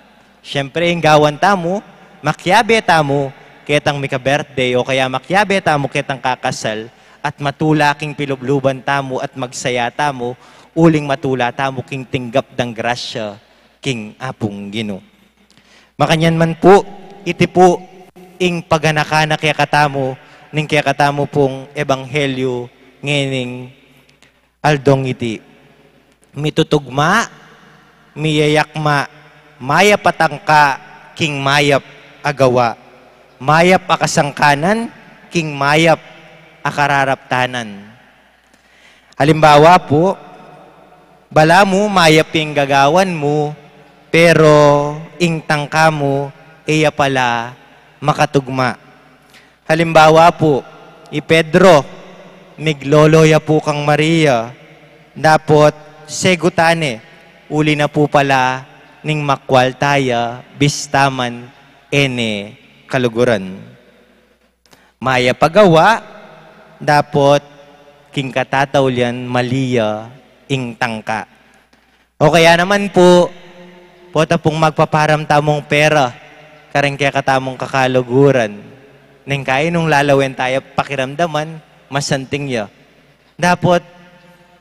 Siyempre, ing gawan tamu, makiabe tamu ketang mika-birthday o kaya makiabe tamu ketang kakasal at matula king pilubluban tamu at magsaya tamu, uling matula tamu king tinggap dang grasya king Apung Ginu. Makanyan man pu, iti pu ing paganakan na kekatamu ning kekatamu pung ebanghelyu ngening aldong iti. Mitutugma, miyayakma, mayap a tangka king mayap a gawa, mayap a kasangkanan king mayap a kararaptanan. Halimbawa pu, balamu mayap ing gagawan mu, pero ing tangka mu e ya pala makatugma. Halimbawa pu, i Pedro, miglolo ya pu kang Maria, dapot segutan ne, uli na pu pala ning makwalta ya, bista man e ne kaluguran. Mayap a gawa, dapot king katataulian mali ya ing tangka. O kaya naman pu, pota pung magpaparam tamung pera kareng kekatamung kakaluguran. Neng kayi nung lalawen taya pakiramdaman, masanting ya. Dapot,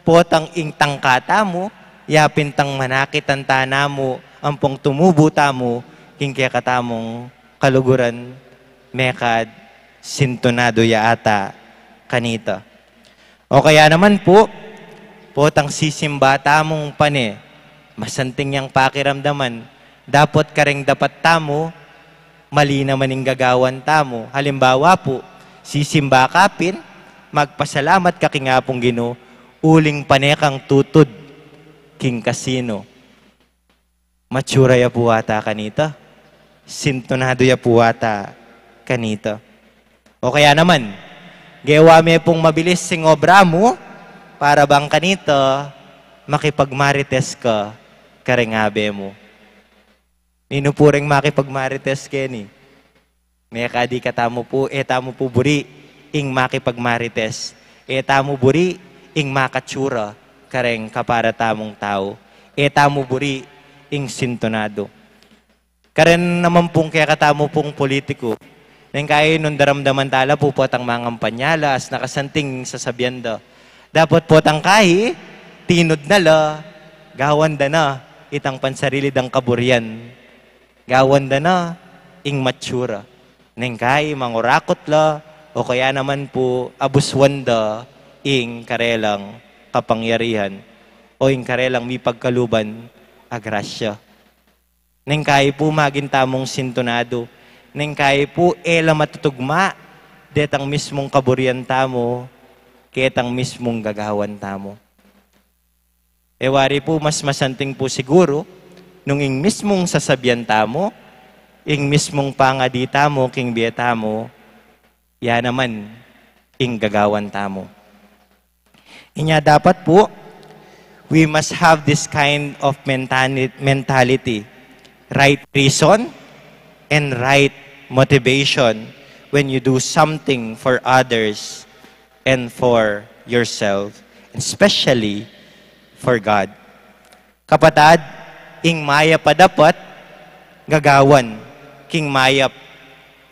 potang ing tangka tamu, yapin tang manakit ing tana mu, ampong tumubu tamu, king kekatamung kaluguran, mekad sintunado ya ata kanita. O kaya naman pu, potang sisimba tamung pane, masanting yang pakiramdaman, dapot kareng dapat tamu, mali naman ing gagawan tamu. Halimbawa pu, sisimba ka pin, magpasalamat ka king Apung Ginu, uling pane kang tutud king kasino. Matsura ya pu ata kanita, sintunado ya pu ata kanita. O kaya naman, Gewa me pung mabilis ing obra mu, para bang kanita, makipagmarites ka kareng abe mu. Ninu pu reng makipagmarites keni? Mekad ikatamu pu, e tamu pu buri ing makipagmarites, e tamu buri ing makatsura kareng kapara tamung tau, e tamu buri ing sintunadu. Karen naman pung kekatamu pung politiku. Neng kayi nung daramdaman tala pu potang mangampanya la, as nakasanting sasabian da. Dapat potang kayi, tinud na la, gawan da na, itang pansarili dang kaburian. Gawan da na, ing matsura. Neng kayi mangurakut la, o kaya naman pu abuswan da, ing karelang kapangyarihan, o ing karelang mipagkaluban a grasya. Neng kayi pu maging tamung sintunadu. Neng kayi pu e la matutugma detang mismung kaburian tamu, ketang mismung gagawan tamu. E wari pu mas masanting pu siguru, nung ing mismung sasabian tamu, ing mismung pangadi tamu, king bie tamu, ya naman ing gagawan tamu. Inya dapat pu, we must have this kind of mentali-, mentality, right reason and right motivation when you do something for others and for yourself, especially for God. Kapatad, ing mayap a dapat gagawan king mayap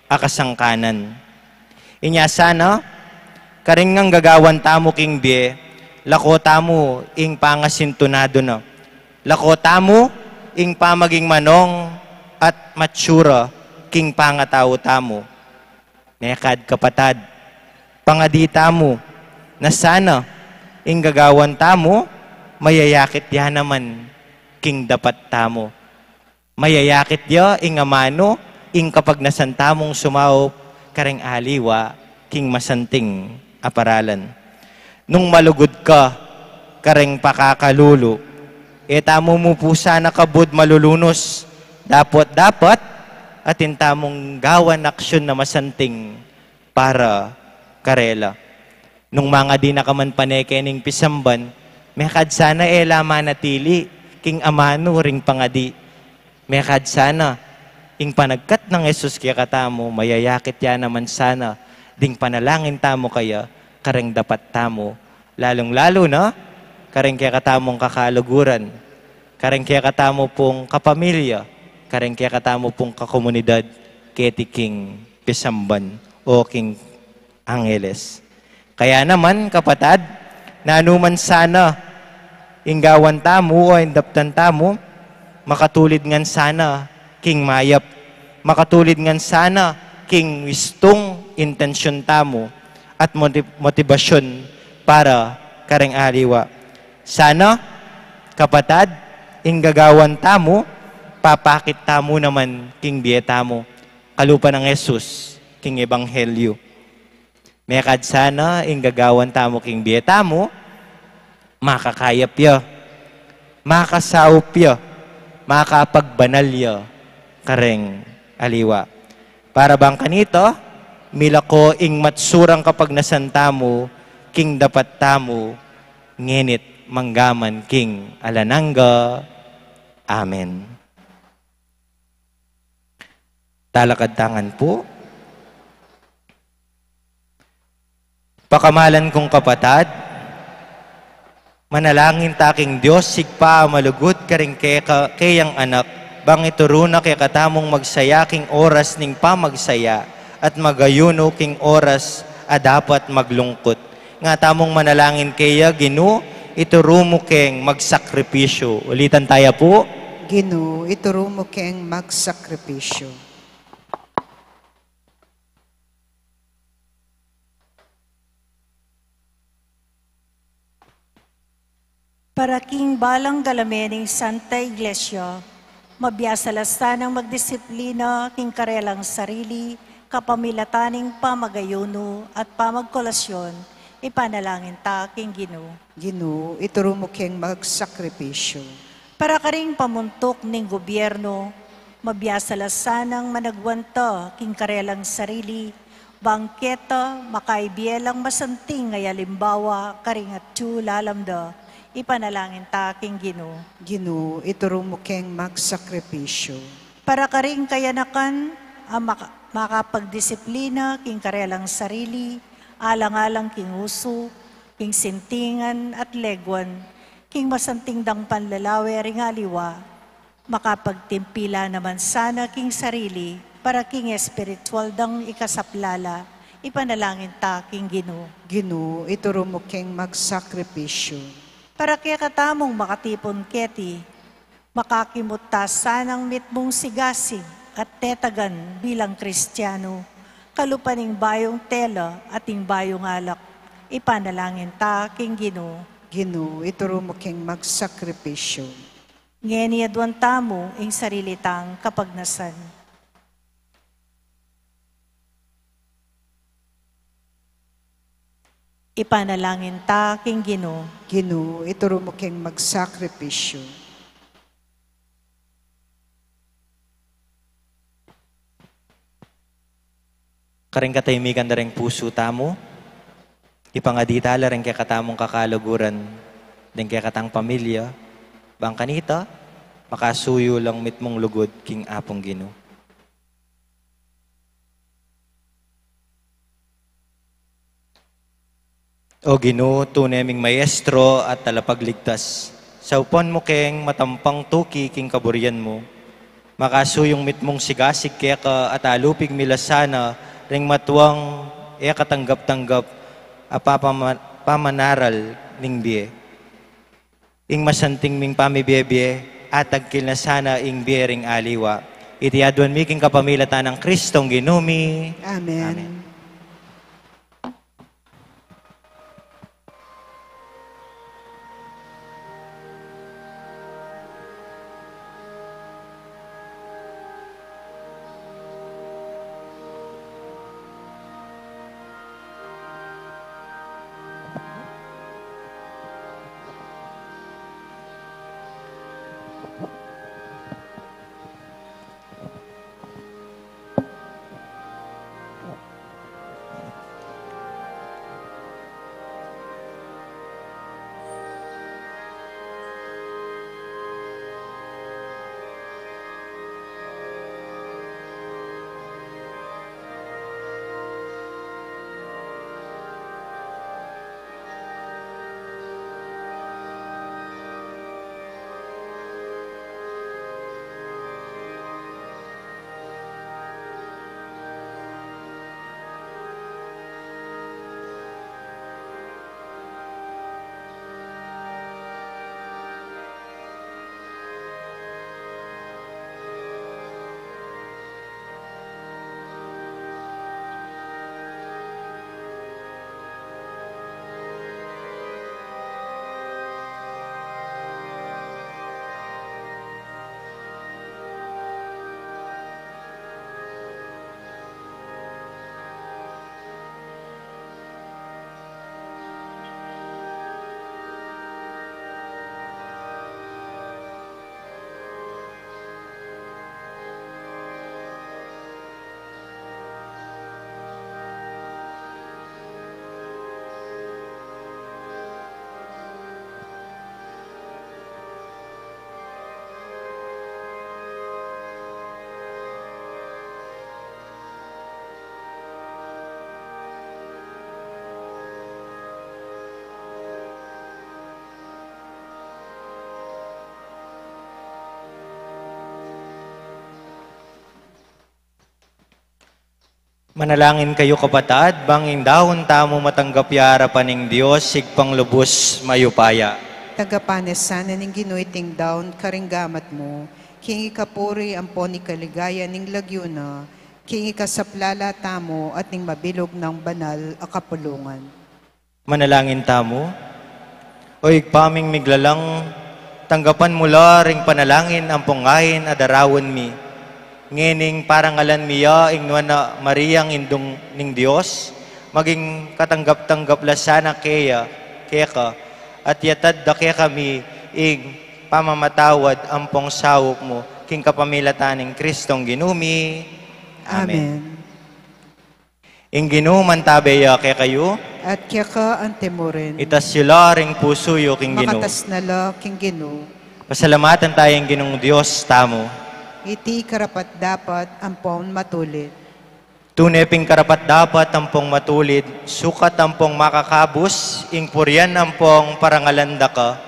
a kasangkanan. Inya sana, karing ngang gagawan tamu king bie, lako tamu ing pangasintunadu na. Lako tamu ing pamaging manong at matsura king pangatau tamu. Mekad kapatad, pangadi tamu, na sana ing gagawan tamu, mayayakit ya naman king dapat tamu. Mayayakit ya ing amanu, ing kapagnasan tamung sumaup kareng aliwa king masanting a paralan. Nung malugud ka kareng pakakalulu, e tamu mu pu sana kabud malulunus, dapot dapat atin tamung gawan aksyun a masanting para karela. Nung mangadi na ka man pane kening pisamban, mekad sana e la manatili king amanu ring pangadi. Mekad sana, ing panagkat nang Jesus kekatamu, mayayakit ya naman sana ding panalangin tamu kaya kareng dapat tamu, lalung-lalu na kareng kekatamung kakaluguran, kareng kekatamu pung kapamilya, kareng kekatamu pung kakomunidad, keti king pisamban o king angeles. Kaya naman, kapatad, nanu man sana ing gawan tamu o ing daptan tamu, makatulid ngan sana king mayap, makatulid ngan sana king wistung intensyun tamu at moti-, motibasyun para kareng aliwa. Sana, kapatad, ing gagawan tamu, papakit tamu naman king bie tamu, kalupa nang Jesus king ebanghelyu. Mekad sana ing gagawan tamu king bie tamu, makakayap ya, makasaup ya, makapagbanal ya kareng aliwa. Para bang kanita, milako ing matsurang kapagnasan tamu king dapat tamu, ngenit manggaman king alang angga. Amen. Talakad ta ngan pu. Pakamalan kung kapatad, manalangin ta king Dios, Ibpa a malugud, karing keka-, keyang Anak, bang ituru na kekatamung magsaya king oras ning pamagsaya at magayunu king oras a dapat maglungkut. Nga tamung manalangin keya, Ginu, ituru mu keng magsakripisyu. Ulitan taya pu. Ginu, ituru mu keng magsakripisyu. Para king balang galamen ning Santa Iglesia, mabiasa la sanang magdisiplina king karelang sarili, kapamilatan ning pamagayunu at pamagkolasyon, ipanalangin ta king Ginu. Ginu, ituru mu keng magsakripisyu. Para karing pamuntuk ning gobyerno, mabiasa la sanang managwanta king karelang sarili, Bang keta, makaibie lang masanting a alimbawa karing atyu lalam da, ipanalangin ta king Ginu. Ginu, ituru mu keng magsakripisyu. Para karing kayanakan a maka-, makapagdisiplina king karelang sarili, alang-alang king usu, king sintingan at leguan, king masanting dang panlalawe ring aliwa, makapagtimpila naman sana king sarili para king espiritual dang ikasaplala, ipanalangin ta king Ginu. Ginu, ituru mu keng magsakripisyu. Para kekatamung makatipun keti, makakimut ta sanang mitmung sigasig at tetagan bilang Kristianu, kalupa ning bayung tela at ning bayung alak, ipanalangin ta king Ginu. Ginu, ituru mu keng magsakripisyu. Ngeni aduan tamu ing sarili tang kapagnasan. Ipanalangin ta king Ginu. Ginu, ituru mu keng magsakripisyu. Karing katahimikan da ring pusu tamu, ipangadi ta la ring kekatamung kakaluguran, ding kekatang pamilya, bang kanita, makasuyu lang mitmung lugud king Apung Ginu. O Ginu, tune ming Maestro at Talapagligtas, saupan mu keng matampang tuki king kaburian mu. Makasuyung mitmung sigasig keka at alupig mi la sana ring matuang e katanggap-tanggap a papama-, pamanaral ning bie. Ing masanting ming pamibie-bie, atagkil na sana ing bie ring aliwa. Iti aduan mi king kapamilatan nang Kristong Ginu mi. Amen. Amen. Manalangin kayu, kapatad, bang ing daun tamu matanggap ya arapan ning Dios, Ibpang lubus mayupaya. Tanggapan na sana ning Ginu iting daun karing gamat mu, king ikapuri ampon ikaligaya ning lagyu na, king ikasaplala tamu at ning mabilug nang banal a kapulungan. Manalangin tamu. O Ibpa ming miglalang, tanggapan mu la ring panalangin ampong ain a daraun mi. Ngening parangalan mi ya ing Nuan a Mariang Indung ning Dios, maging katanggap-tanggap la sana keya, keka, at yatad da kekami ing pamamatawad ampong saup mu, king kapamilatan ning Kristong Ginu mi. Amen. Amen. Ing Ginu mantabe ya kekayu. At keka antimurin. Itas yu la ring pusu yu king Ginu. Makatas na la king Ginu. Pasalamatan taya ing Ginung Dios tamu. Iti karapat-dapat ampong matulid. Tune pin karapat-dapat ampong matulid, sukat ampong makakabus ing purian ampong parangalan daka,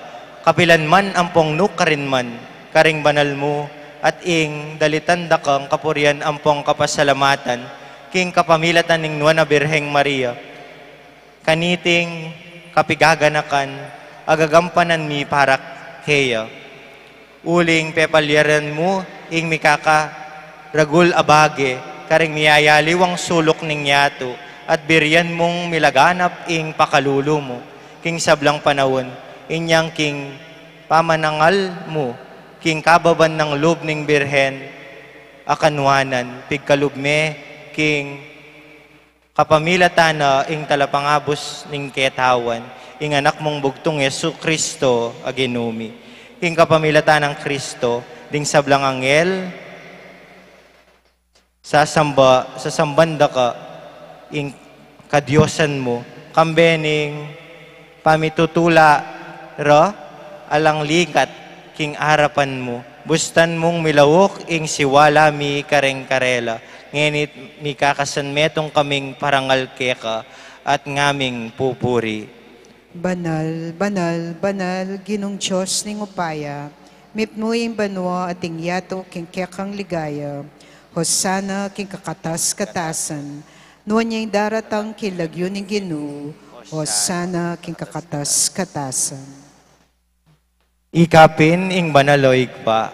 kapilan man ampong nukarin man, karing banal mu, at ing dalitan dakang kapurian ampong kapasalamatan, king kapamilatan ning Nuan a Birheng Maria. Kaniting kapigaganakan a gagampanan mi para keya. Uling pepalyaran mu ing mikakaragul a bage karing miyayaliwang suluk ning yatu, at birian mung milaganap ing pakalulu mu king sablang panaun, inyang king pamanangal mu king kababan nang lub ning Birhen a kanuanan, pigkalub me king kapamilatan na ing talapangabus ning ketawan, ing Anak mung bugtung Jesu Kristo a Ginu mi. King kapamilatan nang Kristo, ding sablang anghel, sasamba, sasamban daka ing kadiosan mu, kambe ning pamitutula ra alang ligat king arapan mu. Bustan mung milauk ing siwala mi kareng karela. Ngenit mikakasan metung kaming parangal keka at ngaming pupuri. Banal, banal, banal, Ginung Dios ning upaya, mipnu ing banua at ing yatu king kekang ligaya. Hosana king kakatas-katasan. Nuan ya ing daratang king lagyu ning Ginu. Hosana king kakatas-katasan. Ika pin ing banal, o Ibpa,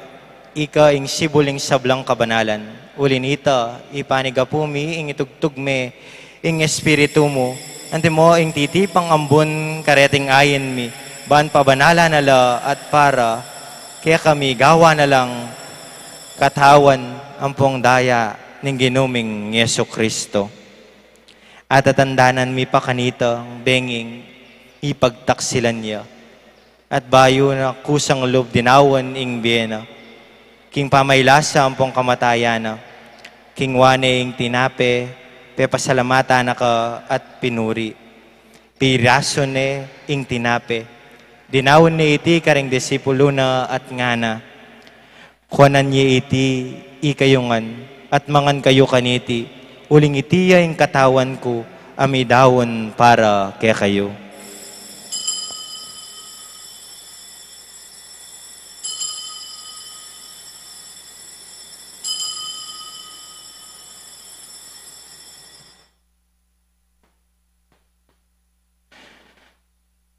ika ing sibul ning sablang kabanalan. Uli nita, ipanigapu mi ing itugtug me ing Espiritu mu, antimo ing titipang ambun kareting ain mi, ban pabanalan na la at para kekami gawan na lang katawan ampong daya ning Ginu ming Jesu Kristo. Atatandanan mi pa kanita, benging ipagtaksilan ya. At bayu na kusang lub dinaun ing bie na, king pamailasa ampong kamatayan na, kinua ne ing tinape, pepasalamatan na ka at pinuri. Pirasu ne ing tinape, dinaun ne iti karing disipulu na at ngana, Kuanan ye iti ikayu ngan, at mangan kayu kaniti, uling iti ya ing katawan ku, a midaun para kekayu.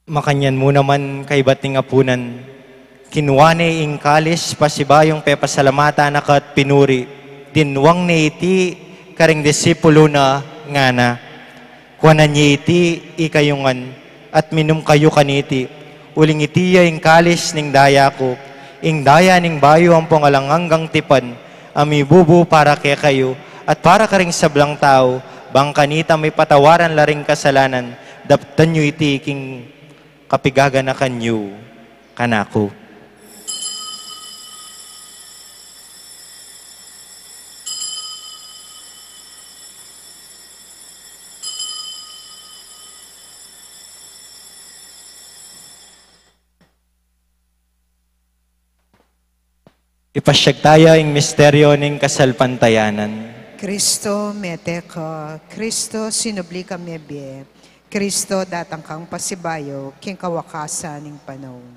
Makanyan mu naman kaybat ning apunan, kinua ne ing kalis pasibayung pepasalamatan na ka at pinuri, dinwang ne iti karing disipulu na ngana, Kuanan ye iti ikayu ngan, at minum kayu kaniti, uling iti ya ing kalis ning daya ku, ing daya ning bayu ampong alang anggang tipan, a mibubu para kekayu, at para karing sablang tau, bang kanita mipatawaran la ring kasalanan, daptan yu iti king kapigaganakan yu kanaku. Ipasyag taya ing misteryo ning kasalpantayanan. Kristo, mete ka, Kristo, sinubli kang mebie, Kristo, datang kang pasibayu, king kawakasan ning panaun.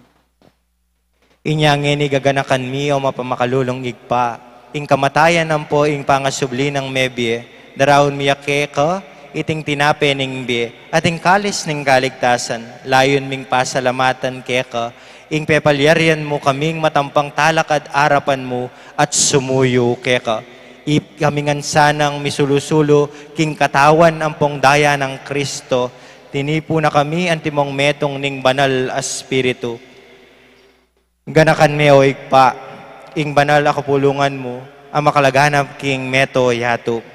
Inya ngeni gaganakan mi, o mapamakalulung Ibpa, ing kamatayan ampo ing pangasubli nang mebie, daraun mi ya keka iting tinape ning bie, at ing kalis ning kaligtasan, layun ming pasalamatan keka, ing pepalyarian mu kaming matampang talakad arapan mu at sumuyu keka. Ikami ngan sanang misulu-sulu king katawan ampong daya nang Kristo, tinipu na kami antimong metung ning Banal a Espiritu. Ganakan me, o Ibpa, ing banal a kapulungan mu, a makalaganap king meto yatu.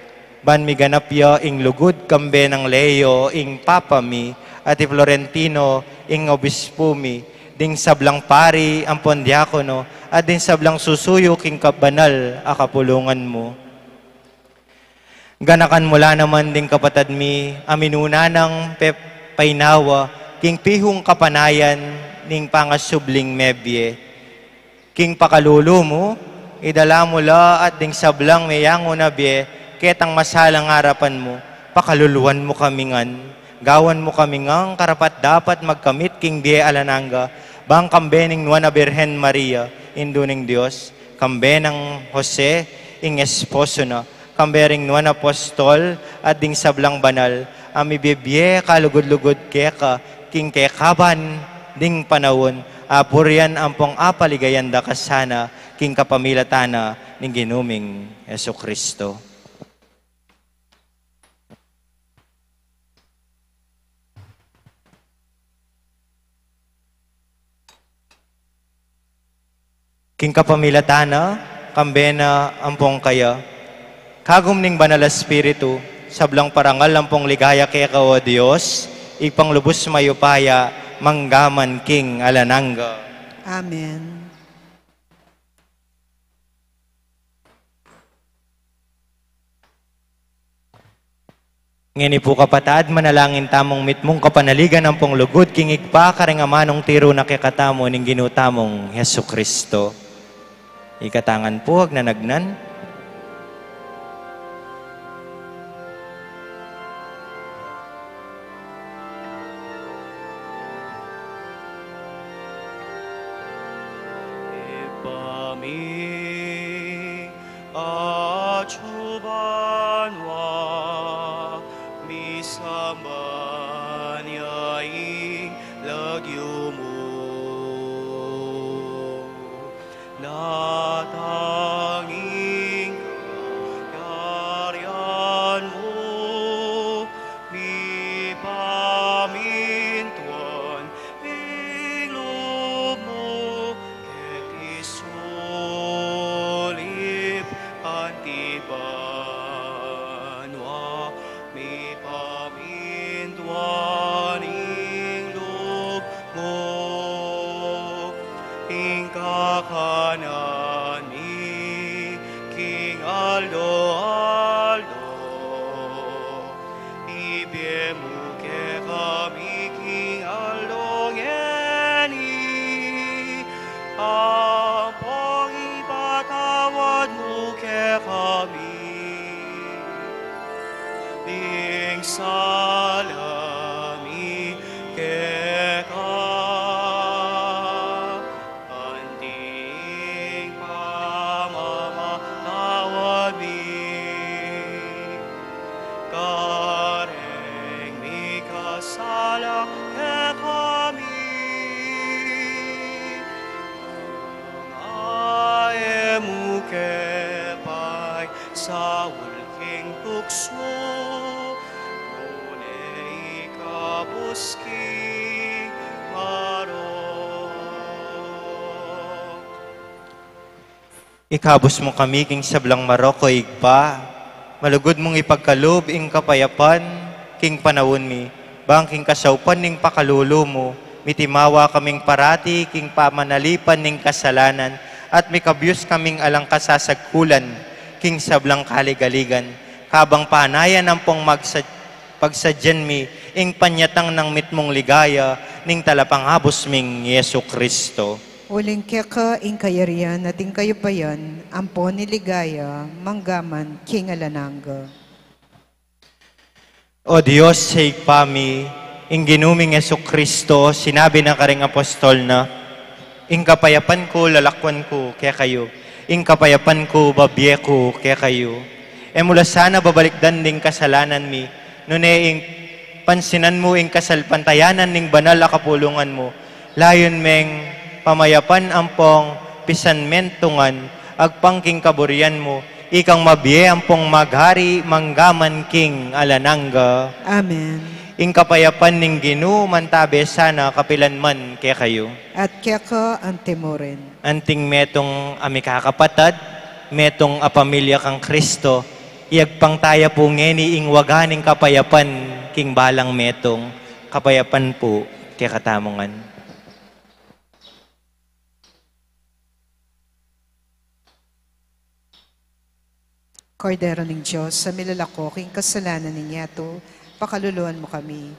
Ban miganap ya ing lugud kambe nang Leo, ing Papa mi, at i Florentino, ing Obispo mi, ding sablang pari ampon diakono, at ding sablang susuyu king kabanal a kapulungan mu. Ganakan mu la naman ding kapatad mi a minuna nang pe-, painawa king pihung kapanayan ning pangasubling mebie. King pakalulu mu, idala mu la at ding sablang meyangu na bie ketang masalang arapan mu, pakaluluan mu kami ngan, gawan mu kami ngang karapat-dapat magkamit king bie alang angga, bang kambe ning Nuan a Birhen Maria, Indu ning Dios, kambe nang Jose, ing esposo na, kambe ring nuan a apostol at ding sablang banal a mibibie kalugud-lugud keka king kekaban ding panaun, apurian ampong apaligayan da ka sana king kapamilatan na ning Ginu ming Jesucristo. King kapamilatan na, kambe na ampong kaya. Kagum ning Banal a Espiritu, sablang parangal ampong ligaya keka, O Dios, Ibpang lubus mayupaya, manggaman king alang angga. Amen. Ngeni pu kapatad, manalangin tamung mitmung kapanaligan ampong lugud king Ibpa karing amanung tiru na kekatamu ning Ginu tamung Jesucristo. Ikatamu ngan pu, agnanagnan. Ibpa mi, atsu ka banua, misamban ya ing lagyu mu. Datang ing kayarian mu, mipamintuan ing lub mu, keti sulip anti banua, mipamintuan ing lub mu. Ing kakanan mi king aldo-aldo, ibie mu kekami king aldo ngeni, ampong ipatawad mu kekami ding sala mi keka, anti ing pamamatawad mi kareng mikasala kekami. Nune e mu ke paisaul king tuksu, nune ikabus king marok. Ikabus mu kami king sablang marok, O Ibpa. Malugud mung ipagkalub ing kapayapan king panaun mi, bang king kasaupan ning pakalulu mu, mitimawa kaming parati king pamanalipan ning kasalanan, at mikabyus kaming alang kasasagkulan king sablang kaligaligan, kabang panayan ampong magsa-, pagsadyan mi ing panyatang nang mitmung ligaya ning Talapangabus ming Jesucristo. Uling keka ing kayarian at ing kayupayan, ampon ing ligaya, manggaman king alang angga. O Dios, Ibpa mi, ing Ginu ming Jesucristo, sinabi na karing apostol na, "Ing kapayapan ku lalakwan ku kekayu, ing kapayapan ku babie ku kekayu." E mu la sana babalikdan ding kasalanan mi, nune ing pansinan mu ing kasalpantayanan ning banal a kapulungan mu. Layun meng pamayapan ampong pisanmentungan, agpang king kaburian mu, ikang mabie ampong maghari manggaman king alang angga. Amen. Ing kapayapan ning Ginu mantabe sana kapilan man kekayu. At keka anti mu rin. Anting metung a mikakapatad, metung a pamilya kang Kristo, iagpang taya pu ngeni ing waga ning kapayapan king balang metung. Kapayapan pu kekatamu ngan. Kordero ning Dios, a milalako king kasalanan ning yatu, pakaluluan mu kami.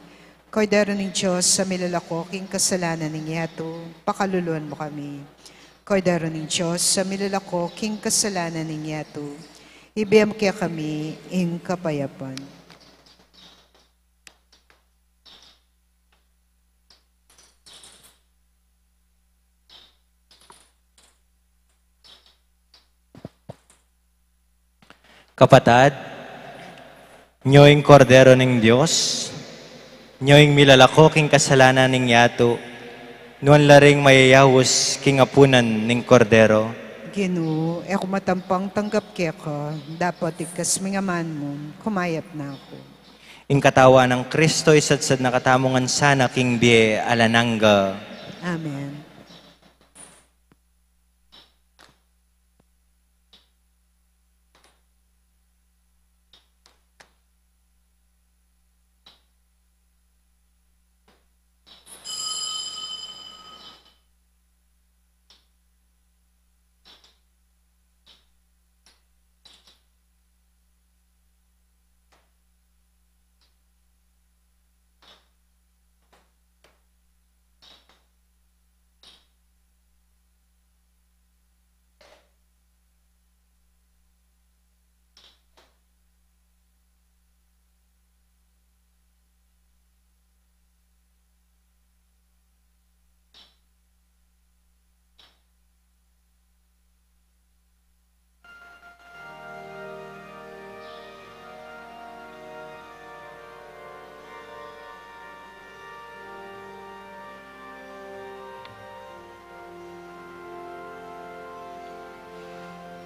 Kordero ning Dios, a milalako king kasalanan ning yatu, pakaluluan mu kami. Kordero ning Dios, a milalako king kasalanan ning yatu, ibie mu kekami ing kapayapan. Kapatad, nyo ing Kordero ning Dios, nyo ing milalako king kasalanan ning yatu, nuan la ring mayayaus king apunan ning Kordero. Ginu, e ku matampang tanggap keka, dapot igkas mu ing aman mu, kumayap na ku. Ing katawan nang Kristo isatsat na katamu ngan sana king bie alang angga. Amen.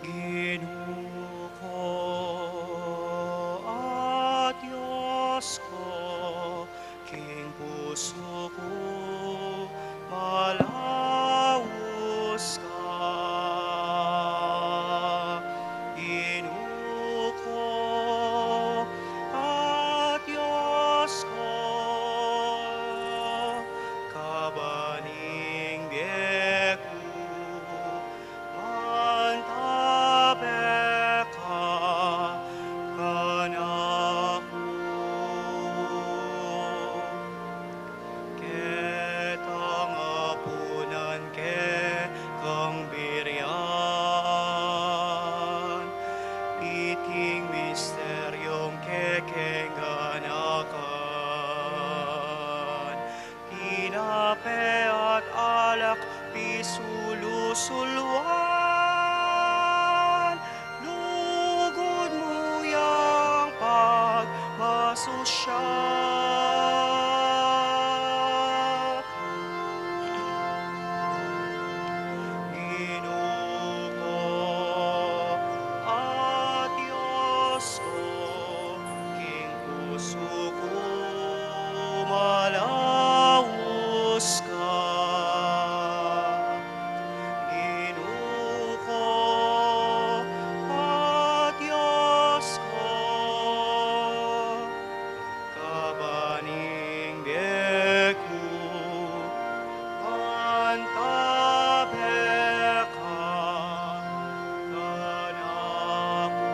Ginu ku at Dios ku, king pusu ku malaus ka. Ginu ku at Dios ku, kaban ning bie ku, mantabe ka kanaku. Ketang apunan ke kang birian, iting misteryung ke keng ganakan. Tinape at alak pisulu-suluan, lugud mu yang pagmasusya. Ginu ku at Dios ku, king pusu ku malaus ka. Ginu ku at Dios ku, kaban ning bie ku, mantabe ka kanaku.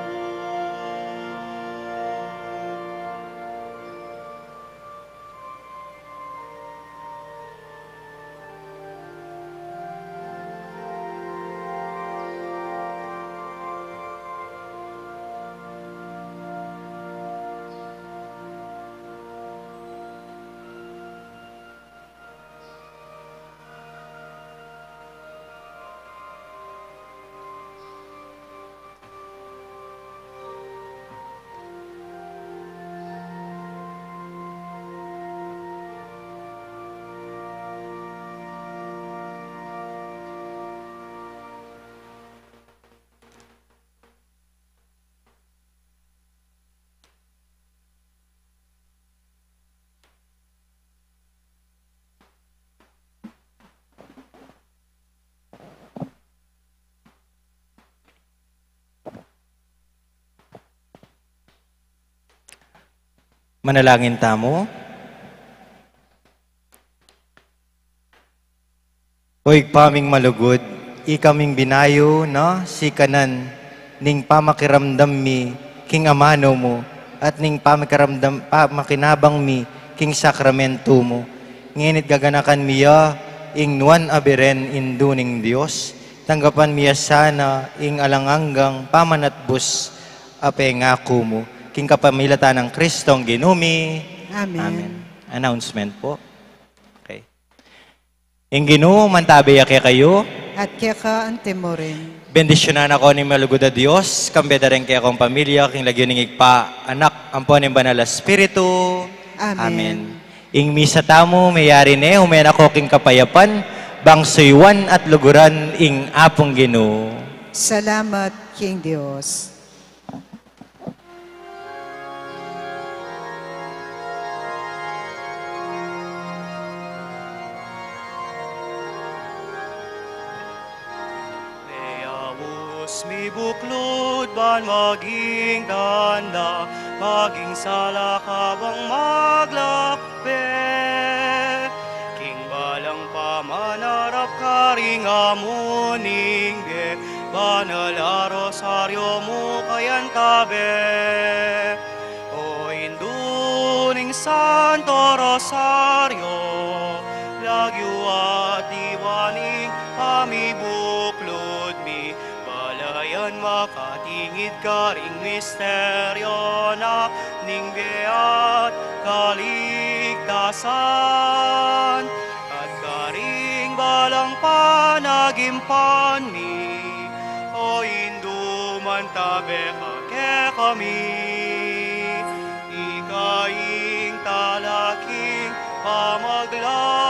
Manalangin tamu. O Ibpa ming malugud, ikang binayu na sikanan ning pamakiramdam mi king amanu mu, at ning pamakiramdam, pamakinabang mi king sakramentu mu. Ngenit gaganakan mi ya ing nuan a biren, Indu ning Dios. Tanggapan mi ya sana ing alang anggang pamanatbus a pengaku mu. King kapamilatan nang Kristong Ginu mi. Amen. Amen. Announcement po. Okay. Ing Ginu mantabe ya kekayu. At keka anti mu rin. Bendisyunan na kayu ning malugud a Dios, kambe da ring kekong pamilya, king lagyu ning Ibpa, Anak, ampo ning Banal a Espiritu. Amen. Amen. Ing misa tamu meyari ne, ume na ko king kapayapan, bang suyuan at luguran ing Apung Ginu. Salamat king Dios. Meyabus mibuklud ban maging tanda, maging sala ka bang maglakbe. King balang pamanarap karing amu ning bie, banal a rosaryo mu kayantabe. O Indu ning Santo Rosaryo, lagyu at diwa ning pamibuklud mi, balayan makatingid karing misteryo na ning bie at kaligtasan, at karing balang panagimpan mi. O Indu, mantabe ka kekami. Ika ing talaking pamagla